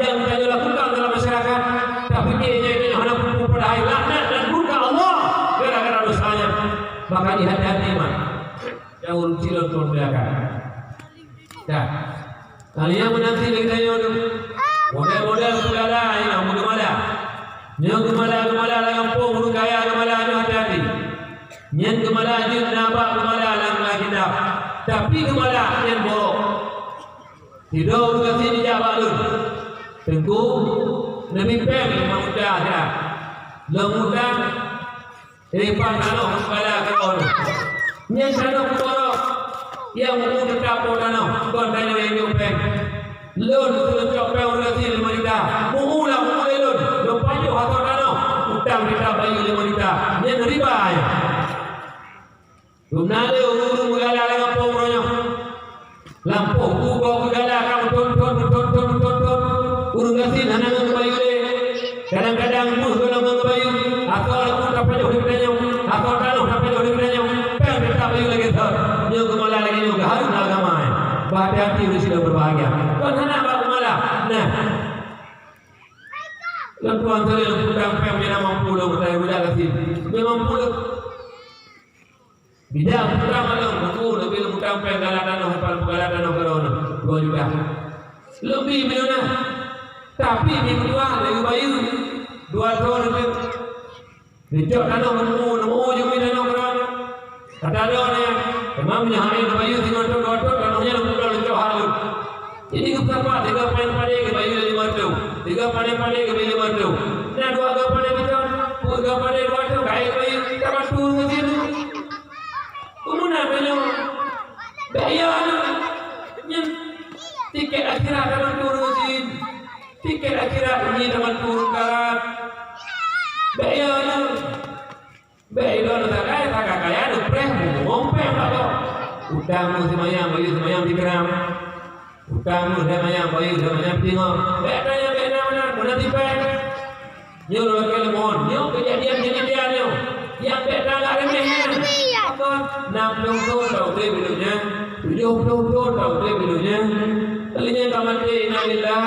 nyang tanyoe lakukan dalam masyarakat. Tapi nyan tanyoe hana peupuih, padahai laknat dan murka Allah gara-gara dosa nyan. Maka jih hati-hati, mak. Nyang ureueng cilon pun beulakan. Dah. Kalian menanti lagi tanyoe tu. Model-model peugala nyang meugeumala. Nyoe geumala-geumala lam gampông, ureueng kaya geumala nyoe hati-hati. Nyan geumala jeuet na bak geumala lam kitab. Tapi geumala nyan borok. Sidroe ureueng gasien jijak bak lôn. Teungku, neubi péng limong juta siat. Lôn utang, eh, pan tanoh geumala keudroe. Nyan tanoh keudroe. Nyang meu teutap po tanoh, kon tanyoe nyang jok péng. Lôn keuneuk cok péng ureueng gasien limong juta. Meu ulang ulèe lôn, lôn pajoh asoe tanoh. Utang teutab bayeue limong juta. Nyan riba nyan. Dum na lé ureueng-ureueng meugala lam gampông uroe nyoe. Lampôh bu gob geugala ka meuthon-thon, meuthon-thon, meuthon-thon. Ureueng gasien hana ngon geubayeue lé. Kadang-kadang meuh gohlom ngon geubayeue. Asoe lampôh tapajoh di geutanyoe, asoe tanoh tapajoh di geutanyoe. Péng teutab bayeue lagèe thon. Nyoe geumala lagèe nyoe geuhareuem agama, eh. Bah hati-hati ureueng sidroe berbahagia. Kon hana bak geumala. Nah. Lôn tuan teuh lôn peutang péng nyang na mampu lôn, budak gasien. Nyang mampu lôn. Bidang putra malam, aku lebih leuh utang péng gala tanoh, hana peugala tanoh keudroe, dua juta. Lebih meunyoe. Tapi minggu dua lagi bayeue, dua thon lebih. Dicok tanoh nemu, nemu je meunan tanoh keudroe. Kata droe nyan, teuma meunyoe hana bayeue singoh thon, dua thon, tanoh nyan lôn cok haleue. Jadi geupeugah tiga panen padé geubayeue limong reutôh, tiga panen padé geubayeue limong reutôh. Na dua geuh panen bicon, peuet geuh panen dua thon, ka ék bayeue, ka bantu ureueng gasien. Peue meunan meunyoe? Bèk yo nyoe. Nyan tiket akhirat ka bantu ureueng gasien. Tiket akhirat nyan ka bantu ureueng karat. Bèk yo nyoe. Bèk ilôn sagai, sagai kaya neupreh, bungong péng bak gob. Utang meuh seumayang, bayeue seumayang dikeram. Utang meuh seumayang, bayeue seumayang peutingong. Bèk tanyoe bèk na meunan, meunan tipèe. Nyoe lôn lakèe lôn mohon, nyoe keujadian-keujadian nyoe. Nyang bèk taanggap remeh nyan. Pakon? Nam plôh thôn taudép di donya. Tujoh plôh thôn taudép di donya. Kali nyan ka maté, innalillah.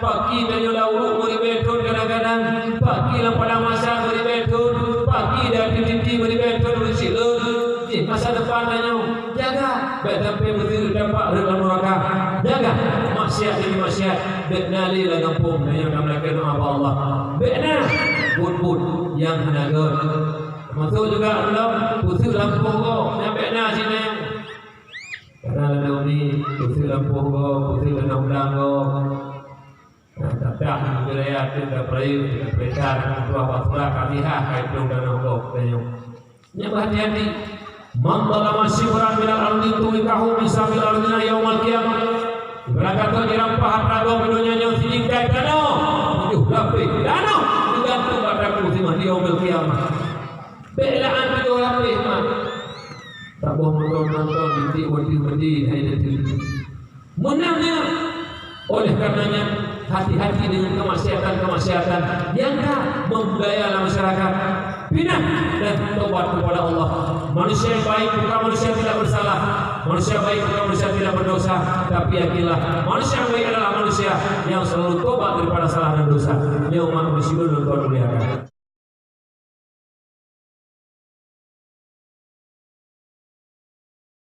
Paki tanyoe lam ureueng meuribèe thôn kadang-kadang. Paki lam padang mahsyar meuribèe thôn. Paki di ateueh titi meuribèe thôn ureueng sileuen. Jih masa depan tanyoe. Jaga, bèk sampai meuseuti tampak rhot lam nuraka. Jaga, maksiat demi maksiat. Bèk na lé lam gampông tanyoe tameulakèe doa bak Allah. Bèk na buet-buet nyang hana göt. Teumasok juga lom peuseuek lampôh gob, nyan bèk na sinan. Karena lagèe umi, peuseuek lampôh gob, peuseuek lam undang gob. Teuntang budaya teuka peurayek, teuka peurintah, teuka tuah bak surah Fatihah, kai troh dan hukôm tanyoe. Nyan hati-hati. "Man zalama shibran minal ardi tuwikahu bisabil ardina yaumal qiyamah." Ibarat kata jirampah atra gob donya nyoe sijingkai tanoh, tujoh lapéh tanoh geugantung bak takue si Mahdi yaumal qiyamah. Bèk laan tujoh lapéh, mak. Taboh nonton-nonton, bintik watèe Mahdi hai nanti. Meunan nyan. Oleh karenanya, hati-hati dengan kemaksiatan-kemaksiatan yang ka membudaya dalam masyarakat. Pinah dan tobat kepada Allah. Manusia yang baik bukan manusia tidak bersalah. Manusia baik bukan manusia tidak berdosa. Tapi yakinlah, manusia yang baik adalah manusia yang selalu tobat daripada salah dan dosa. Nyoe umat muslimin dan tuan muliakan.